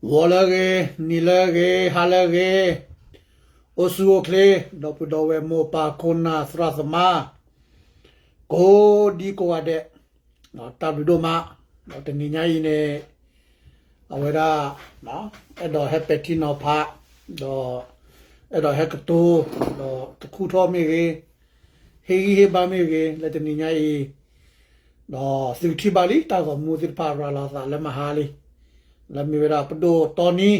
ဂီၤလၢအဂ့ၤ, နံၤလၢအဂ့ၤ, ဟါလၢအဂ့ၤ, အိၣ်ဆူၣ်အိၣ်ချ့, ဒီပုၢ်ဒီဝဲၢ်မိၢ်ပၢ်ခိၣ်နၢ်သရၣ်သမါ, ကိးဒံကိးဂၤဒဲး, တၢ်ဘျုးဒိၣ်မး, ဒီးတနံၤညါအံၤန့ၣ်, အဝဲဒၣ်, အဲၣ်ဒိးဟဲပဲာ်ထံနီၤဖး, ဒီး, အဲၣ်ဒိးဟဲကတိၤ, ဒီးတခူထီၣ်မ့ၢ်ဂ့ၤ, ဟ့ၣ်ဂံၢ်ဟ့ၣ်ဘါမ့ၢ်ဂ့ၤ, လၢတနံၤညါအံၤ ဒီးသုကထံၣ်ဘၣ်လံ တၢ်ဂီၤမူသ့ၣ်တဖၣ်ရၤလီၤသးလၢမဟါလံ, လၢမ့ၢ်ဝဲဒၣ်ပဒိၣ်တီနံ,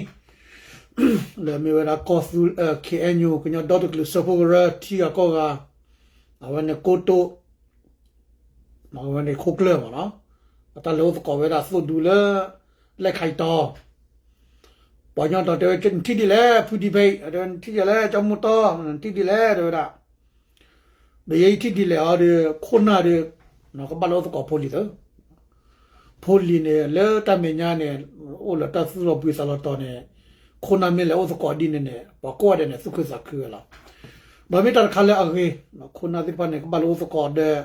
လၢမ့ၢ်ဝဲဒၣ်ကီၢ်သူ, ခ့ၣ်အဲၣ်ယူၣ် ကညီဒီတကလုာ်စၢဖှိၣ်ကရၢ ထံဂၤကီၢ်ဂၤ, အဝဲန့ၣ်ကိတိာ်, အဝဲန့ၣ်ခိၣ်ကျၢၢ်မ့ၢ်နီၤ, အတၢ်လဲၤအိၣ်သကိးဝဲဒၣ်သိၣ်ဒူလၢ, လဲၣ်ခါအံၤတီၤ ပှၤကညီတီတဲဝဲ နထံၣ်ဒ်လဲၣ် ဖုဒံဖဲအံၤ, နထံၣ်ဒ်လဲၣ် ကၠီမူတီ, နထံၣ်ဒ်လဲၣ် တဲဝဲဒၣ်, ဒီးယဲယထံၣ်ဒ်လဲၣ်အီၤဒီး ခိၣ်နၢ်ဒီး, ကဘၣ်လဲၤအိၣ်သကိးဖိလံၤသၢ, ဖိလံၤန့ၣ် လၢတၢ်မဲာ်ညါန့ၣ်, အိၣ်လၢတၢ်သူၣ်လီၤဘှံးသးလီၤတီၤန့ၣ်, ခိၣ်နၢ်မ့ၢ်လဲၤအိၣ်သကိးဒ်န့ၣ်န့ၣ် ပှၤကိးဂၤဒဲးန့ၣ် သူၣ်ခုသးခုဝဲလီၤ. ဒီးမ့ၢ်တၢ်တခါလၢအဂ့ၤ, ခိၣ်နၢ်သ့ၣ်တဖၣ်န့ၣ် ကဘၣ်လဲၤအိၣ်သကိးဒီး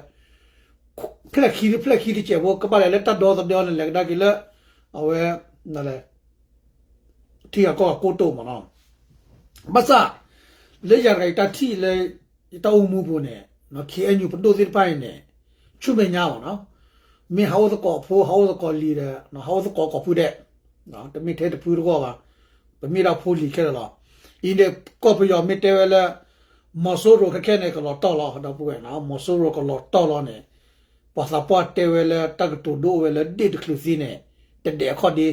ဖျၢၣ်ခံ, ဖျၢၣ်ခံတစဲးဖိ ကဘၣ်လဲၤလၢတၢ်ဒီသဒၢအီၤန့ၣ် လဲၤကဒါက့ၤလၢ, အဝဲ, ထံဂၤကီၢ်ဂၤကိတိာ်မ့ၢ်နီၤ, ဘၣ်ဆၣ်, လၢယၤတဂၤအံၤတၢ်ထံၣ်လၢ, ယတၢ်အိၣ်မူပူၤန့ၣ်, ခ့ၣ်အဲၣ်ယူၣ်ပဒိၣ်သ့ၣ်တဖၣ်အံၤန့ၣ်, ဆူမဲာ်ညါမ့ၢ်နီၤ, မ့ၢ်ဟးအိၣ်သကိးဖိ ဟးအိၣ်သကိးလံၤဒီး ဟးအိၣ်သကိးကိးဖုဒဲး, တမ့ၢ်ထဲတဖုတဂီၢ်ဘၣ်, ပမ့ၢ်ဒၣ်ဖိလံၤခဲလၢာ်လီၤ. အံၤန့ၣ် ကီၢ်ပယီၤမ့ၢ်တဲဝဲလၢ, မီၤစိရိၤခဲခဲန့ၣ် ကလီၤတီၢ်လီၤ ဒီပုၢ်ဝဲၢ်နီၤ, မီၤစိရိၤကလီၤတီၢ်လီၤန့ၣ်, ပှၤသးပှၢ်တဲဝဲလၢတၢ်ကတိၤဒိအိၣ်ဝဲလၢဒ့ၣ်တချုးသံန့ၣ်, တဒဲးအခီၣ်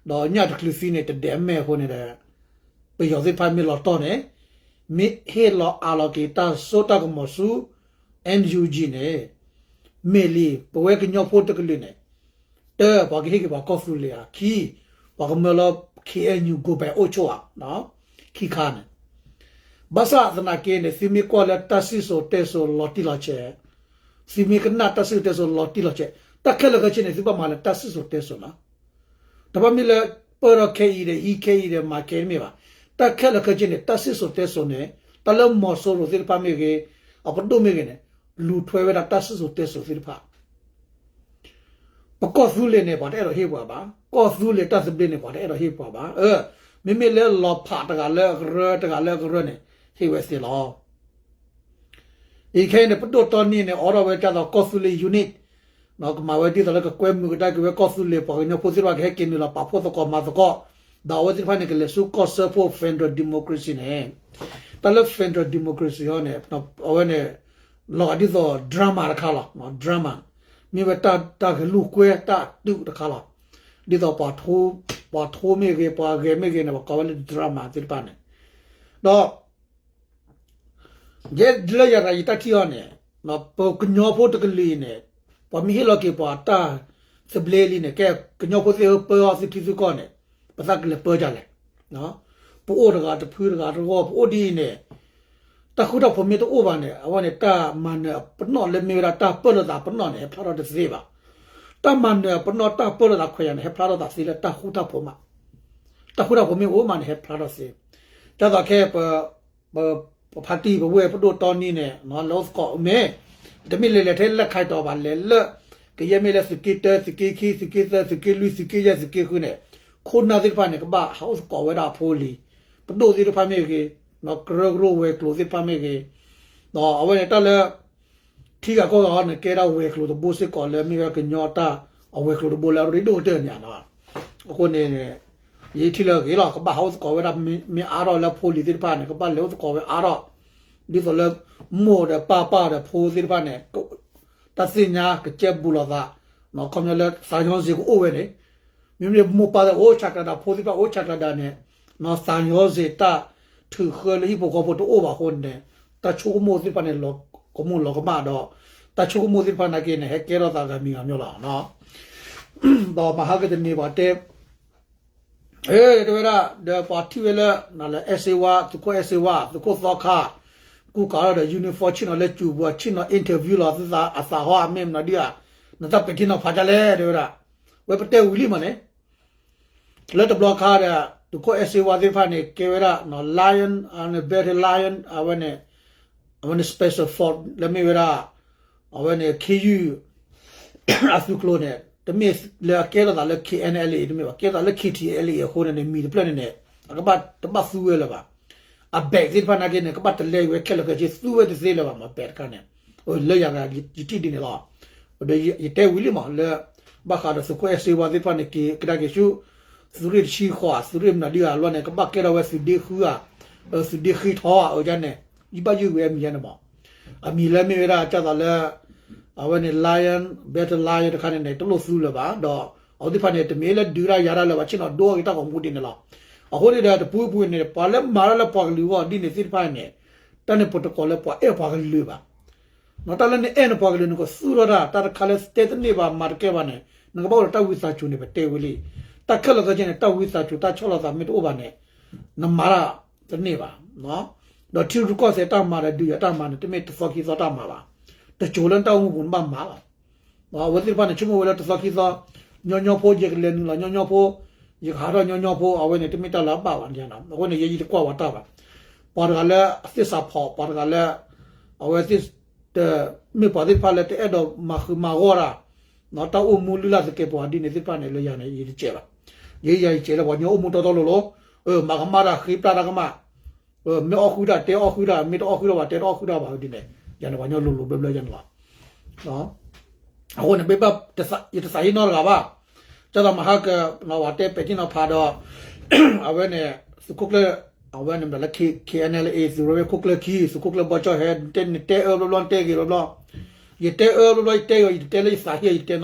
ဒ့, ဒီးညၣ်တချုးသံန့ၣ် တဒဲးအမဲာ်အဃိန့ၣ်ဒီး, ပယီၤသ့ၣ်တဖၣ်မ့ၢ်လီၤတီၢ်န့ၣ်, မ့ၢ်ဟ့ၣ်လီၤအးလီၤက့ၤတၢ်စိတၢ်ကမီၤဆူ, NUG န့ၣ်, မ့ၢ်လံ, ပဝဲကညီဖိတကလုာ်န့ၣ်, တၢ ပှၤကဟ့ၣ်က့ၤပှၤကီၢ်သူလ့ၤဧါ, ခံ, ပှၤကမၢလီၤ ခ့ၣ်အဲၣ်ယူၣ် go back အိၣ်ဆိးဧါ, ခံခါန့ၣ် ဘၣ်ဆၣ်သနာ်က့န့ၣ် သုမ့ၢ်ကွၢ်လၢတၢ်စံၣ်စိၤတဲစိၤလီၤတံၢ်လီၤဆဲး, သုမ့ၢ်ကနၣ်တၢ်စံၣ်စိၤတဲစိၤလီၤတံၢ်လီၤဆဲး, တၢ်ခဲလၢာ်ခဲဆ့န့ၣ် သုဘၣ်မၤလၢတၢ်စံၣ်စိၤတဲစိၤလီၤ. တဘၣ်မ့ၢ်လၢ ပၢၢ်ထီၣ်ခဲအံၤဒီး ဟံးခဲအံၤဒီး မၤခဲတမ့ၢ်ဘၣ်. တၢ်ခဲလၢာ်ခဲဆ့န့ၣ် တၢ်စံၣ်စိၤတဲစိၤန့ၣ်, တၢ်လၢမီၤစိရိၤသ့ၣ်တဖၣ်မ့ၢ်ဂ့ၤ, အပဒိၣ်မ့ၢ်ဂ့ၤန့ၣ်, လူၤထွဲဝဲဒၣ်တၢ်စံၣ်စိၤတဲစိၤသ့ၣ်တဖၣ် ပကီၢ်သူလ့ၤန့ၣ် ပှၤတအဲၣ်ဒိးဟ့ၣ်ပှၤဘၣ်. ကီၢ်သူလ့ၤတၢ်သဘျ့န့ၣ် ပှၤတအဲၣ်ဒိးဟ့ၣ်ပှၤဘၣ်. မ့မ့ၢ်လၢလီၤဖးတဂၤလၢအကရၢ တဂၤလၢအကရၢန့ၣ် ဟ့ၣ်ဝဲသ့လီၤ. အံၤခဲအံၤန့ၣ် ပဒိၣ်တီနံန့ၣ် အိးထီၣ်ဝဲဒ်သိးကီၢ်သူလ့ၤ unit, ကမၤဝဲဒ်သိးလၢကကွဲမုာ်ကဒါက့ၤဝဲကီၢ်သူလ့ၤ ပှၤကညီဖိသ့ၣ်တဖၣ်ကဟဲက့ၤနုာ်လီၤပာ်ဖှိၣ်သကိးမၤသကိး, ဒီးအဝဲသ့ၣ်တဖၣ်န့ၣ် ကလဲၤဆူကီၢ်စၢဖှိၣ် federal democracy န့ၣ်, တၢ်လၢ federal democracy ဟီန့ၣ်, အဝဲန့ၣ် လီၤဂာ်ဒ်သိး drama တခါလီၤ. drama မ့ၢ်ဝဲတၢ်ဂဲၤလိာ်ကွဲတၢ်အတုတခါလီၤ. ဒ်သိး ပှၤထိမ့ၢ်ဂ့ၤ ပှၤဂဲၤမ့ၢ်ဂ့ၤန့ၣ် ပှၤကိးဝဲလၢ drama သ့ၣ်တဖၣ်န့ၣ်, ဒီး ယဲလၢယၤတဂၤယတၢ်ထံၣ်အီၤန့ၣ်, ပကညီဖိတကလုာ်အံၤန့ၣ်, ပှၤမ့ၢ်ဟ့ၣ်လီၤက့ၤပှၤတၢ်သဘျ့လံန့ၣ် ကဲကညီဖိသ့ၣ်ဧၢ ပၢအီၤသုထံသုကီၢ်န့ၣ်, ပသးကလဲၤပၢဒ်လဲၣ်. ပအိၣ်တဂၤတဖုတဂၤတဂီၢ် ပအိၣ်ဒ်အံၤန့ၣ်, တၢ်ဃူတၢ်ဖိးမ့ၢ်တအိၣ်ဘၣ်န့ၣ် အဝဲန့ၣ် တၢ်မၤနၢၤအပနီၣ်လၢမ့ၢ်ဝဲဒၣ်တၢ်ပၢၢ်လိာ်သးပနီၣ်န့ၣ် ဟဲဖျါထီၣ်တသ့ဘၣ်. တၢ်မၤနၢၤအပနီၣ်တၢ်ပၢၢ်လိာ်သးခွဲးယာ်န့ၣ် ဟဲဖျါထီၣ်သးသ့လၢတၢ်ဃူတၢ်ဖိးမး, တၢ်ဃူတၢ်ဖိးမ့ၢ်အိၣ်မးန့ၣ် ဟဲဖျါထီၣ်သ့. ဒ်သိးခဲ ပ ပဖါတံၢ်ပဝဲၢ်ပဒိၣ်တီနံန့ၣ် လဲၤအိၣ်သကိးမ့ၢ်, တမ့ၢ်လဲၤလဲၤထဲလဲၣ်ခါတီၤဘၣ် လဲၤလၢ ကယဲၢ်မ့ၢ်လၢသုးက့တၢ သုးက့ခံ သုးက့သၢ သုးက့လွံၢ် သုးက့ဃုန့ၣ်, ခိၣ်နၢ်သ့ၣ်တဖၣ်န့ၣ် ကဘၣ်ဟးအိၣ်သကိးဝဲဒၣ်အဖိအလံၤ, ပဒိၣ်သ့ၣ်တဖၣ်မ့ၢ်ဂ့ၤ, ကရၢကရိဝဲၤကျိၤသ့ၣ်တဖၣ်မ့ၢ်ဂ့ၤ, ဒီးအဝဲန့ၣ်တၢ်လၢ ထံဂၤကီၢ်ဂၤအံၤန့ၣ် ကဲဒၣ်ဝဲၤကျိၤတဘိစ့ၢ်ကီးလၢမ့ၢ်ဝဲကညီတၢ်အဝဲၤကျိၤတဘိလၢအရ့ဒိၣ်ကတၢၢ်န့ၣ်လီၤ. အဃိန့ၣ် ယထံၣ်လၢအဂ့ၤလီၤ ကဘၣ်ဟးအိၣ်သကိးဝဲဒၣ်မ့ၢ်အါထီၣ်လၢဖိလံၤသ့ၣ်တဖၣ်န့ၣ် ကဘၣ်လဲၤအိၣ်သကိးဝဲအါထီၣ်, ဒ်သိးလၢ မိၢ်ဒီးပၢ်ပၢ်ဒီးဖိသ့ၣ်တဖၣ်န့ၣ် တၢ်သ့ၣ်ညါကကဲဘူးလိာ်သး, ခီပညီလၢသးညီစ့ကအိၣ်ဝဲန့ၣ် မ့မ့ၢ်မိၢ်ပၢ်သ့ၣ်အိၣ်ဆးကျးဒၣ် ဖိသ့ၣ်တဖၣ်အိၣ်ဆးကျးဒၣ်န့ၣ်, သးညီစ့တၢ်ထုးဃၢလၢဟံၣ်ဖိဃီဖိတအိၣ်ဘၣ်အဃိန့ၣ်, တၢ်ဆိကမိၣ်သ့ၣ်တဖၣ်န့ၣ် လီၤကမူၣ်လီၤကမၣ်ဒီး, တၢ်ဆိကမိၣ်သ့ၣ်တဖၣ်နာ်က့န့ၣ် ဟဲကဲထီၣ်သးဂၤမံၤဂၤမံၤလီၤ. ဒီးမဟါကတနံၤပှၤတဲ တဲဝဲဒၣ် ဒီးပှၤထံၣ်ဝဲလၢ အဲၣ်စ့ဝါ သုးခိၣ်အဲၣ်စ့ဝါ သုးခိၣ်သီခါ ကူကၤထီၣ်ဒီး uniform ဆ့ၣ်နီၤလၢစူၤပူၤ ဆ့ၣ်နီၤ interview လီၤသုသးအသးဟီ အမ့ၢ်မနုၤဒ်ဧါ, နတၢ်ပဲာ်ထံနီၤဖးဒ်လဲၣ် တဲဝဲဒၣ်, ဝဲပတဲဝံၤလံမးန့ၣ် လၢတဘျီခါဒီး သုးခိၣ်အဲၣ်စ့ဝါသ့ၣ်တဖၣ်န့ၣ် ကဲဝဲဒၣ် lion, battle lion, အဝဲန့ၣ် အဝဲန့ၣ် special force လၢမ့ၢ်ဝဲဒၣ် အဝဲန့ၣ် ခ့ယုၢ် အသုးကျိၤန့ၣ် တမ့ၢ်လၢအကဲထီၣ်သးလၢ K N L A တမ့ၢ်ဘၣ်, ကဲထီၣ်သးလၢ K T L A အဃိန့ၣ်န့ၣ် မံၤတဖျၢၣ်န့ၣ်န့ၣ် အကဘၣ်တဘၣ်သူဝဲလၢၤဘၣ်. အ bag သ့ၣ်တဖၣ်နာ်က့န့ၣ် ကဘၣ်တလဲဝဲခဲလၢာ်ခဲဆ့ သူဝဲတသ့လၢၤဘၣ်မး bag တခါန့ၣ်. လၢယၤဂၤယထံၣ်ဒ်န့ၣ်လီၤ. ဒီးယတဲဝံၤလံမး လၢဘၣ်ဃးဒီးသုးခိၣ်အဲၣ်စ့ဝါသ့ၣ်တဖၣ်န့ၣ် က့ၤကဒါက့ၤဆူ သုးရ့ၣ်တဆံဃိး သုးရ့ၣ်မနုၤဒ်အလီၢ်န့ၣ် ကဘၣ်ကဲထီၣ်ဝဲသုးဒ့ဃုဧါ, သုးဒ့ဃ့ထီဧါ အဝဲန့ၣ် ယဘၣ်ယုၢ်ဝဲအမံၤယါန့ၣ်မး. အမံၤလၢမ့ၢ်ဝဲဒၣ်ကၢ်သိးလၢ အဝဲန့ၣ် Lion, Battle Lion တခါန့ၣ်န့ၣ် တလိၣ်သူလၢၤဘၣ်, ဒီးအဝဲသ့ၣ်တဖၣ်န့ၣ် တမ့ၢ်လၢဒုးတၢ်ယၤတၢ်လၢၤဘၣ် ဆ့ၣ်နီၤဒိအီၤက့ၤတၢ်ဂီၤမူဒ်န့ၣ်လီၤ. အဃိန့ၣ်ဒီး တပူၤပူၤန့ၣ် ပှၤလၢမၤတၢ်လၢပှၤကလုာ်အဂီၢ်ဒ်န့ၣ်သ့ၣ်တဖၣ်န့ၣ် တၢ်န့ၣ်ပတကိးလၢ ပှၤအဲၣ်ပှၤကလုာ်ဘၣ်. တၢ်လၢနအဲၣ်နပှၤကလုာ် နကသူၣ်ထီၣ်တၢ် တၢ်တခါလၢတဲတန့ၢ်ဘၣ် မၤတကဲဘၣ်န့ၣ် နကဘၣ်အိၣ်ဒီးတၢ်ဝံသးစူၤန့ၣ် ပတဲဝံၤလံ. တၢ်ခဲလၢာ်ခဲဆ့န့ၣ် တၢ်ဝံသးစူၤ တၢ်ဆီၣ်လီၤသးမ့ၢ်တအိၣ်ဘၣ်န့ၣ် နမၤတၢ်တန့ၢ်ဘၣ်. ဒီးထံရူၢ်ကီၢ်သဲးတၢ်မၤဒီး ဒုးယၤတၢ်မၤန့ၣ် တမ့ၢ်တသီခံသီတၢ်မၤဘၣ်. တစိၤလၢနတၢ်အိၣ်မူပူၤနဘၣ်မၤလီၤ. အဝဲသ့ၣ်တဖၣ်န့ၣ် ဆိကမိၣ်ဝဲလၢတသီခံသီ ညီညီဖိ ယကလဲၤနုာ်လီၤညီညီဖိ, ယကဟးထီၣ်ညီညီဖိ အဝဲန့ၣ် တမ့ၢ်တၢ်လၢအဘၣ်ဘၣ်န့ၣ်. အဃိန့ၣ် ယဲယတကွၢ်ဝဲတၢ်ဘၣ်. ပှၤတဂၤလၢအသ့ၣ်စးဖီၣ် ပှၤတဂၤလၢ အဝဲသ့ၣ် တမ့ၢ်ပှၤသ့ၣ်တဖၣ်လၢတအဲၣ်ဒိးမၤဃုာ်မၤဂီၢ်တၢ် တၢ်အိၣ်မူလုၢ်လၢ်သကဲးပဝးဒ်န့ၣ်သ့ၣ်တဖၣ်န့ၣ် လၢယၤန့ၣ် ယတစဲးဘၣ်. ယဲယၤယစဲးလၢပှၤကညီအိၣ်မူတီတီလိၤလိၤ, မၤကမၣ်တၢ် ဃ့ပျၢ်တၢ်ကမၣ်, မ့ၢ်အီၣ်ဃုာ်တၢ် တဲအီၣ်ဃုာ်တၢ်, မ့ၢ်တအီၣ်ဃုာ်တၢ်ဘၣ် တဲတအီၣ်ဃုာ်တၢ်ဘၣ်ဒ်န့ၣ် ယၤန့ၣ်ပှၤကညီလိၤလိၤဘျၢဘျၢယၤန့ၣ်လီၤ. အဃိန့ၣ် မ့ၢ်ဘၣ် ယတသးဟ့နီတဂၤဘၣ်. ကၢ်သိးမဟါက ပှၤတဲပဲာ်ထံနီၤဖးဒီး အဝဲန့ၣ် သုးခိၣ်ကျၢၢ် အဝဲန့ၣ်မ့ၢ်လၢ K N L A သုးရ့ၣ်ခိၣ်ကျၢၢ်ခံ သုးခိၣ်ကျၢၢ်ဘီကၠီၣ်ဟဲ နတဲအၢဘျီဘျီ နတဲဂ့ၤဘျီဘျီ, ယတဲအၢဘျီဘျီ ယတဲဂ့ၤ ယတတဲလၢယသးဟ့အီၤ ယတတဲနီတဘျီဘၣ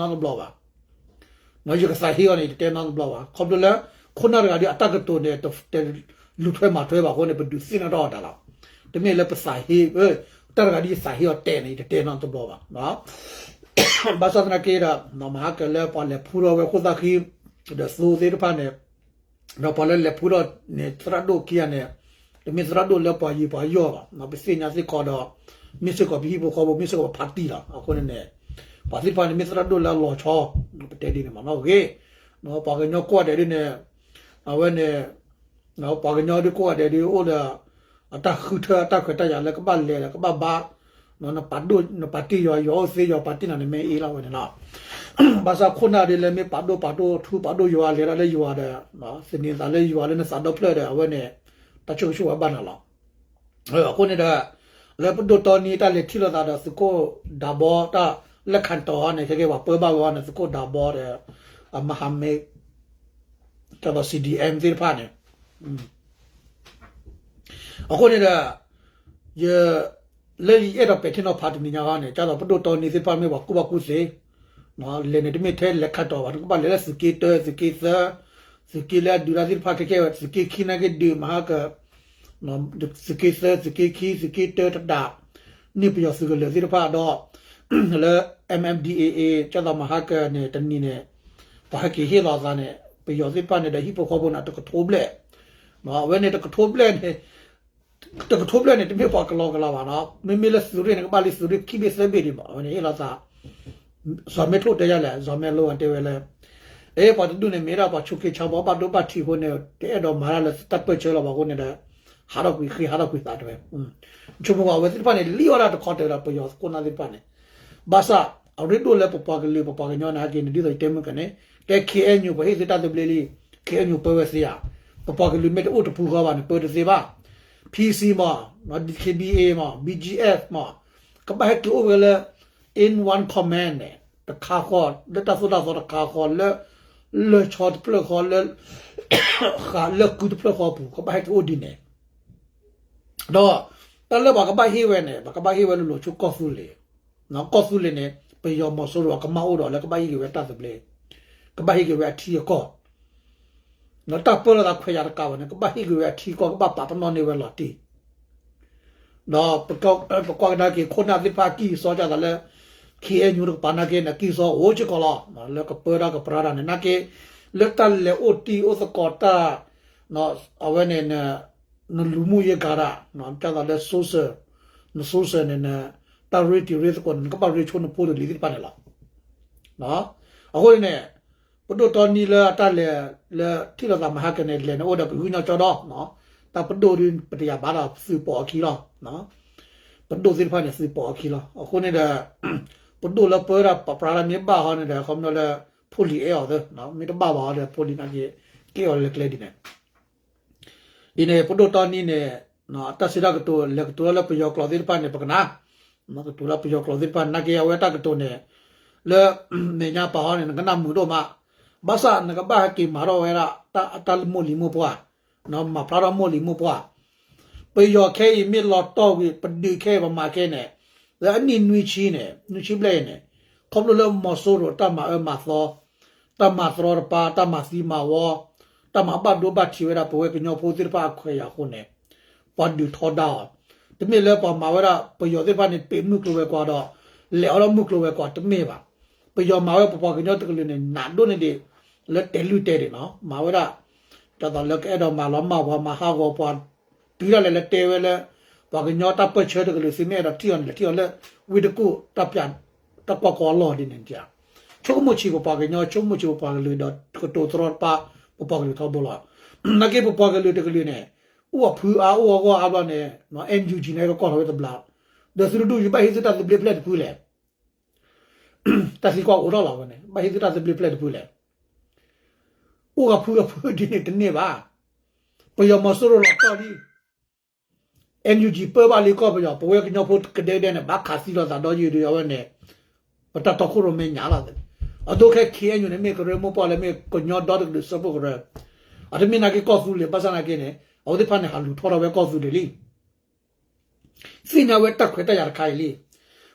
်. ယကသးဟ့အီၤန့ၣ် ယတတဲနီတဘျီဘၣ်. ခီဖျိလၢ ခိၣ်နၢ်တဂၤဒီးအတၢ်ကတိၤန့ၣ် တလူၤထွဲမၤထွဲဘၣ်အဃိန့ၣ် ပဒုးသ့ၣ်နီၣ်ထီၣ်အီၤတၢ်လီၤ. တမ့ၢ်လၢပသးဟ့ တၢ်တဂၤဒ်ယသးဟ့အီၤတဲန့ၣ် ယတတဲနီတဘျီဘၣ်. ဘၣ်ဆၣ်သနာ်က့ဒီး မဟါကလၢပှၤလဲၤဖူထီၣ်ဝဲခိၣ်သၣ်ဃံ ဒီးသိသ့ၣ်တဖၣ်န့ၣ် ဒီးပှၤလၢလဲၤဖူထီၣ်န့ၣ် သရၣ်ဒိၣ်ခံဂၤန့ၣ် တမ့ၢ်သရၣ်ဒိၣ်လၢပှၤယံၤပှၤယီၢ်ဘၣ်. ပသ့ၣ်ညါစ့ၢ်ကီးဒီး မ့ၢ်စ့ၢ်ကီးပဟံၣ်ဖိဃီဖိ မ့ၢ်စ့ၢ်ကီးပဖါတံၢ်လီၤ. အဃိန့ၣ်န့ၣ် ပှၤသ့ၣ်တဖၣ်န့ၣ် မ့ၢ်သရၣ်ဒိၣ်လၢအလီၤဆီ ပတဲဒ်န့ၣ်မးနီၣ်ဂ့ၤ. ပှၤကညီကိးဂၤဒဲးဒ်န့ၣ် အဝဲန့ၣ် ပှၤကညီဒ်ကိးဂၤဒဲးဒ်အိၣ်ဒီး အတၢ်ဃုထၢအတၢ်ခွဲးတၢ်ယာ်လၢကဘၣ်လဲၤဒီးကဘၣ်ဘါ, နပာ်ဒိၣ်နပာ်တ့ၢ်ယွၤ ယွၤအိၣ်သ့ယွၤပာ်တ့ၢ်နၤန့ၣ် မ့ၢ်အ့လီၤဝဲန့ၣ်လီၤ. ဘၣ်ဆၣ်ခိၣ်နၢ်ဒ်လၢမ့ၢ်ပာ်ဒိၣ်ပာ်ဒိၣ်ထူပာ်ဒိၣ်ယွၤလဲၤဒၣ်လၢယွၤဒီး သန့ၤသးလၢယွၤလၢနသးဒီဖျၢၣ်ဒီး အဝဲန့ၣ် တၢ်ဆိၣ်ဂ့ၤဆိၣ်ဝါဘၣ်နၤလီၤ. အဃိန့ၣ်ဒီး လၢပဒိၣ်တီနံၤတၢ်လဲၤထံၣ်လိာ်သးဒီးသုးခိၣ်ဒးဘီတၢ်လၢ ခၣ်တီၤ န့ၣ် ခဲကဲပှၤပၢဘၣ်ဝဲအီၤန့ၣ် သုးခိၣ်ဒးဘီဒီး အမၤဟးမဲ ကၢ်သိး C D M သ့ၣ်တဖၣ်န့ၣ် အဃိန့ၣ်ဒီး ယ လၢယအဲၣ်ဒိးပဲာ်ထံနီၤဖးတနံၤညါအံၤန့ၣ် ကၢ်သိးပဒိၣ်တီနံၤသ့ၣ်တဖၣ်မ့ၢ်ပှၤကူၣ်ဘၣ်ကူၣ်သ့, လဲၤန့ၣ်တမ့ၢ်ထဲလဲၤခးတီၤဘၣ် နကဘၣ်လဲၤလၢသုးက့တၢ သုးက့သၢ, သုးက့လၢအဒုးတၢ်သ့ၣ်တဖၣ်ခဲကဲ သုးက့ခံနာ်က့ဒုးမဟါက သုးက့သၢ သုးက့ခံ သုးက့တၢတဒး န့ၢ်ပယီၤသုးကလၢၤသ့ၣ်တဖၣ်ဒီး လၢ M M D A A ကၢ်သိးမဟါကန့ၣ် တနံၤန့ၣ် ပှၤဟဲက့ၤဟ့ၣ်လီၤသးန့ၣ် ပယီၤသ့ၣ်တဖၣ်န့ၣ်ဒီးဟံၣ်ဖိဃီဖိန့ၣ် တကထိဘျဲၣ်, အဝဲန့ၣ်တကထိဘျဲၣ်န့ၣ် တကထိဘျဲၣ်န့ၣ် တမ့ၢ်ပှၤကလီကလီဘၣ်နီၤ မ့မ့ၢ်လၢသုးရ့ၣ်န့ၣ် ကဘၣ်လံသုးရ့ၣ်ခံဘ့ၣ်သၢဘ့ၣ်ဒံးမး အဝဲန့ၣ်ဟ့ၣ်လီၤသး စီၤမဲထိၣ်တဲယၤလဲၣ် စီၤမဲလိတဲဝဲလၢ အဲ ပှၤတဒူၣ်န့ၣ် မ့ၢ်ဒၣ်ပှၤဆိးက့ဆါဘီဘၣ်ဒိဘၣ်ထံးအဃိန့ၣ် တအဲၣ်ဒိးမၤတၢ်လၢတၢ်ပၢၢ်ဆၢလီၤဘၣ်အဃိန့ၣ်ဒီး ဟးထီၣ်ကွံာ်ဃ့ ဟးထီၣ်ကွံာ်သးတဲဝဲ ဆိကမိၣ်အဝဲသ့ၣ်တဖၣ်န့ၣ် လံၣ်အီၣ်ဒၣ်တခီတဲဝဲဒၣ် ပယီၤခိၣ်နၢ်သ့ၣ်တဖၣ်န့ၣ် ဘၣ်ဆၣ် အရ့ဒိၣ်လၢပပှၤကလုာ် ပပှၤကညီနာ်က့န့ၣ် ဒ်သိးယတဲမုၢ်ကန့ၣ် တဲ K N U ပှၤဟ့ၣ်သုတၢ်သဘျ့လံ K N U ပၢဝဲသ့ဧါ ပပှၤကလုာ်မ့ၢ်တအိၣ်တပူၤဃီဘၣ်န့ၣ် ပၢတသ့ဘၣ် P C မး D K B A မး B G F မး ကဘၣ်ဟဲက့ၤအိၣ်ဝဲလၢ in one command န့ၣ် တခါဃီ လၢတၢ်သိၣ်တၢ်သီတခါဃီ လၢ လၢၢ်ဆီတဖျၢၣ်ဃီ လၢ ဃးလၢၢ်ကုတဖျၢၣ်ဃီပူၤ ကဘၣ်ဟဲက့ၤအိၣ်ဒ်န့ၣ် ဒီး တၢ်လၢပှၤကဘၣ်ဟ့ၣ်ဝဲန့ၣ် ပှၤကဘၣ်ဟ့ၣ်ဝဲလိၤလိၤဆူကီၢ်သူလ့ၤ ကီၢ်သူလ့ၤန့ၣ် ပယီၤမီၤစိရိၤအကမၣ်အိၣ်ဒီးလၢကဘၣ်ဟ့ၣ်က့ၤဝဲတၢ်သဘျ့ ကဘၣ်ဟ့ၣ်က့ၤဝဲအထံအကီၢ် ဒီးတၢ်ပၢလီၤသးခွဲးယာ်တကးဘၣ်န့ၣ် ကဘၣ်ဟ့ၣ်က့ၤဝဲအထံအကီၢ် ကဘၣ်ပာ်ပနီၣ်န့ၢ်ဝဲလီၤတံၢ် ဒီးပကွၢ်ကဒါက့ၤ ခိၣ်နၢ်သ့ၣ်တဖၣ်အကံၢ်အစီ ကၢ်သိးလၢ K N U တကပၤနာ်က့န့ၣ် အကံၢ်အစီအိၣ်စ့ၢ်ကီးလီၤ. လၢကပၢတၢ်ကပြါတၢ်န့ၣ် နာ်က့ လၢတၢ်လဲၤအိၣ်တံၢ်အိၣ်သကိးတၢ် အဝဲန့ၣ် နလူၤမူယဲၢ်ဂၤဒၣ် ကၢ်သိးလၢ social န social န့ၣ် နတၢ်ရ့တံၤရ့သကိးန့ၣ် နကဘၣ်ရ့ဆိနဖိတလံၤသ့ၣ်တဖၣ်န့ၣ်လီၤ. အဃိန့ၣ် ပဒိၣ်တီနံၤလၢအတၢ်လဲၤ လၢထံၣ်လိာ်သးမဟါကန့ၣ် လဲၤန့ၣ်အိၣ်ဒီးကဟုကညီၢ်ကၠီဒီး တၢ်ပဒိၣ်ဒ်ပတယာ်ဘၣ်ဒီးသုးပိာ်အခံလီၤ. ပဒိၣ်သ့ၣ်တဖၣ်န့ၣ် သုးပိာ်အခံလီၤ. အဃိန့ၣ်ဒီး ပဒိၣ်လၢပၢတၢ်ပာ်ပြးတၢ်မ့ၢ်ဘၣ်ဟီန့ၣ်ဒီး ခီဖျိလၢ ဖိလံၤအဲၣ်အီၤသၢ, မ့ၢ်တဘၣ်ဘၣ်အီၤဒီး ဖိလံၤနာ်က့ က့ၤအီၤလၢကျဲဒ်န့ၣ် ဒ်န့ၣ် ပဒိၣ်တီနံန့ၣ် တၢ်စံးတၢ်ကတိၤ လဲၤကတိၤထီၣ်လၢပယီၤကျိာ်သ့ၣ်တဖၣ်န့ၣ် ပကနၣ်, ကတိၤလၢပယီၤကျိာ်သ့ၣ်တဖၣ် နာ်က့အဝဲတၢ်ကတိၤန့ၣ် လၢ မဲာ်ညါပာ်ဟီန့ၣ် နကနၣ်မုာ်ဒိၣ်မး, ဘၣ်ဆၣ်နကဘၣ်ဟဲက့ၤမၤထီၣ်ဝဲဒၣ် တၢ်မိၢ်လံၤမိၢ်ပှၢ်, မၤဖျါထီၣ်မိၢ်လံၤမိၢ်ပှၢ် ပယီၤခဲအံၤမ့ၢ်လီၤတီၢ်ဝံၤ ပဒုးခဲအံၤပမၤခဲန့ၣ် လၢအနံၣ်နွံဆံန့ၣ် နွံဆံဘျဲၣ်အံၤန့ၣ် ခီဖျိလၢမီၤစိရိၤတၢ်မၤအၢမၤသီ, တၢ်မၤသရီတပါ, တၢ်မၤသံမၤဝီ, တၢ်မၤဘၣ်ဒိဘၣ်ထံးဝဲဒၣ် ပဝဲကညီဖိသ့ၣ်တဖၣ်အခွဲးယာ်အဃိန့ၣ် ပှၤဒုးထီဒါအီၤ, တမ့ၢ်လၢပှၤမၤဝဲဒၣ် ပယီၤသ့ၣ်တဖၣ်န့ၣ် ပ့ၤမုၢ်ကျိၤဝဲၤကွာ်ဒီး လဲၤအီၤဒီးမုၢ်ကျိၤဝဲၤကွာ်တမ့ၢ်ဘၣ်, ပယီၤမၤဝဲပပှၤကညီတကလုာ်န့ၣ် နးဒိၣ်န့ၢ်ဒံး လၢတဲာ်လုၢ်တဲာ်ဒံးနီၤ, မၤဝဲဒၣ် ဒ်သိးလၢကအဲၣ်ဒိးမၤလီၤမၢ်ပှၤ မၤဟးဂီၤပှၤ, တုၤဒၣ်လဲာ်လၢတဲဝဲလၢ ပှၤကညီတၢ်ပၢၢ်ဆၢတကလုာ် သုမ့ၢ်အဲၣ်ဒိးထံၣ်အီၤန့ၣ် လဲၤထံၣ်အီၤလၢ ဝ့ၢ်တကူၣ် တၢ်ကွၢ်ကီအလီၢ်ဒ်န့ၣ်, ဆိကမိၣ်ဆံးပပှၤကညီ ဆိကမိၣ်ဆံးပပှၤကလုာ်ဒီး ကတိၤတရီတပါ ပပှၤကလုာ်ထီဘိလီၤ, နာ်က့ပပှၤကလုာ်တကလုာ်န့ၣ် အိၣ်အဖုအါအိၣ်အဂီၢ်အါဘျီန့ၣ် NUG န့ၣ်ကကီၢ်ထီၣ်ဝဲတဘျီ, ဒီးသုတဒူၣ်ယဘၣ်ဟ့ၣ်သုတၢ်သဘျ့ဖျဲၣ်တဖုလဲၣ် တၢ်သံကွၢ်အိးထီၣ်လီၤဝဲန့ၣ် ဘၣ်ဟ့ၣ်သုတၢ်သဘျ့ဖျဲၣ်တဖုလဲၣ်, အိၣ်ကဖုကဖုဒ်န့ၣ်တန့ၢ်ဘၣ်, ပယီၤမီၤစိရိၤလီၤတီၢ်လံ, NUG ပၢဘၣ်လံကီၢ်ပယီၤ, ပဝဲကညီဖိကဒဲကဒဲန့ၣ် ဘၣ်ခးသံလိာ်သးဒီးယုာ်ဒီးအဝဲန့ၣ်, ပတၢ်တီခိၣ်ရိၣ်မဲာ်ညါလီၤ, အဒိခဲ KNU န့ၣ် မ့ၢ်ကရၢမိၢ်ပှၢ်လၢမ့ၢ်ကညီဒီတကလုာ်စၢဖှိၣ်ကရၢ, အတမ့ၢ်နာ်က့ကီၢ်သူလ့ၤ ဘၣ်ဆၣ်နာ်က့န့ၣ် အဝဲသ့ၣ်တဖၣ်န့ၣ် ဟးလူၤထီၣ်ထီၣ်ဝဲကီၢ်သူလ့ၤလံ သ့ၣ်ညါဝဲတၢ်ခွဲးတၢ်ယာ်တခါအံၤလံ,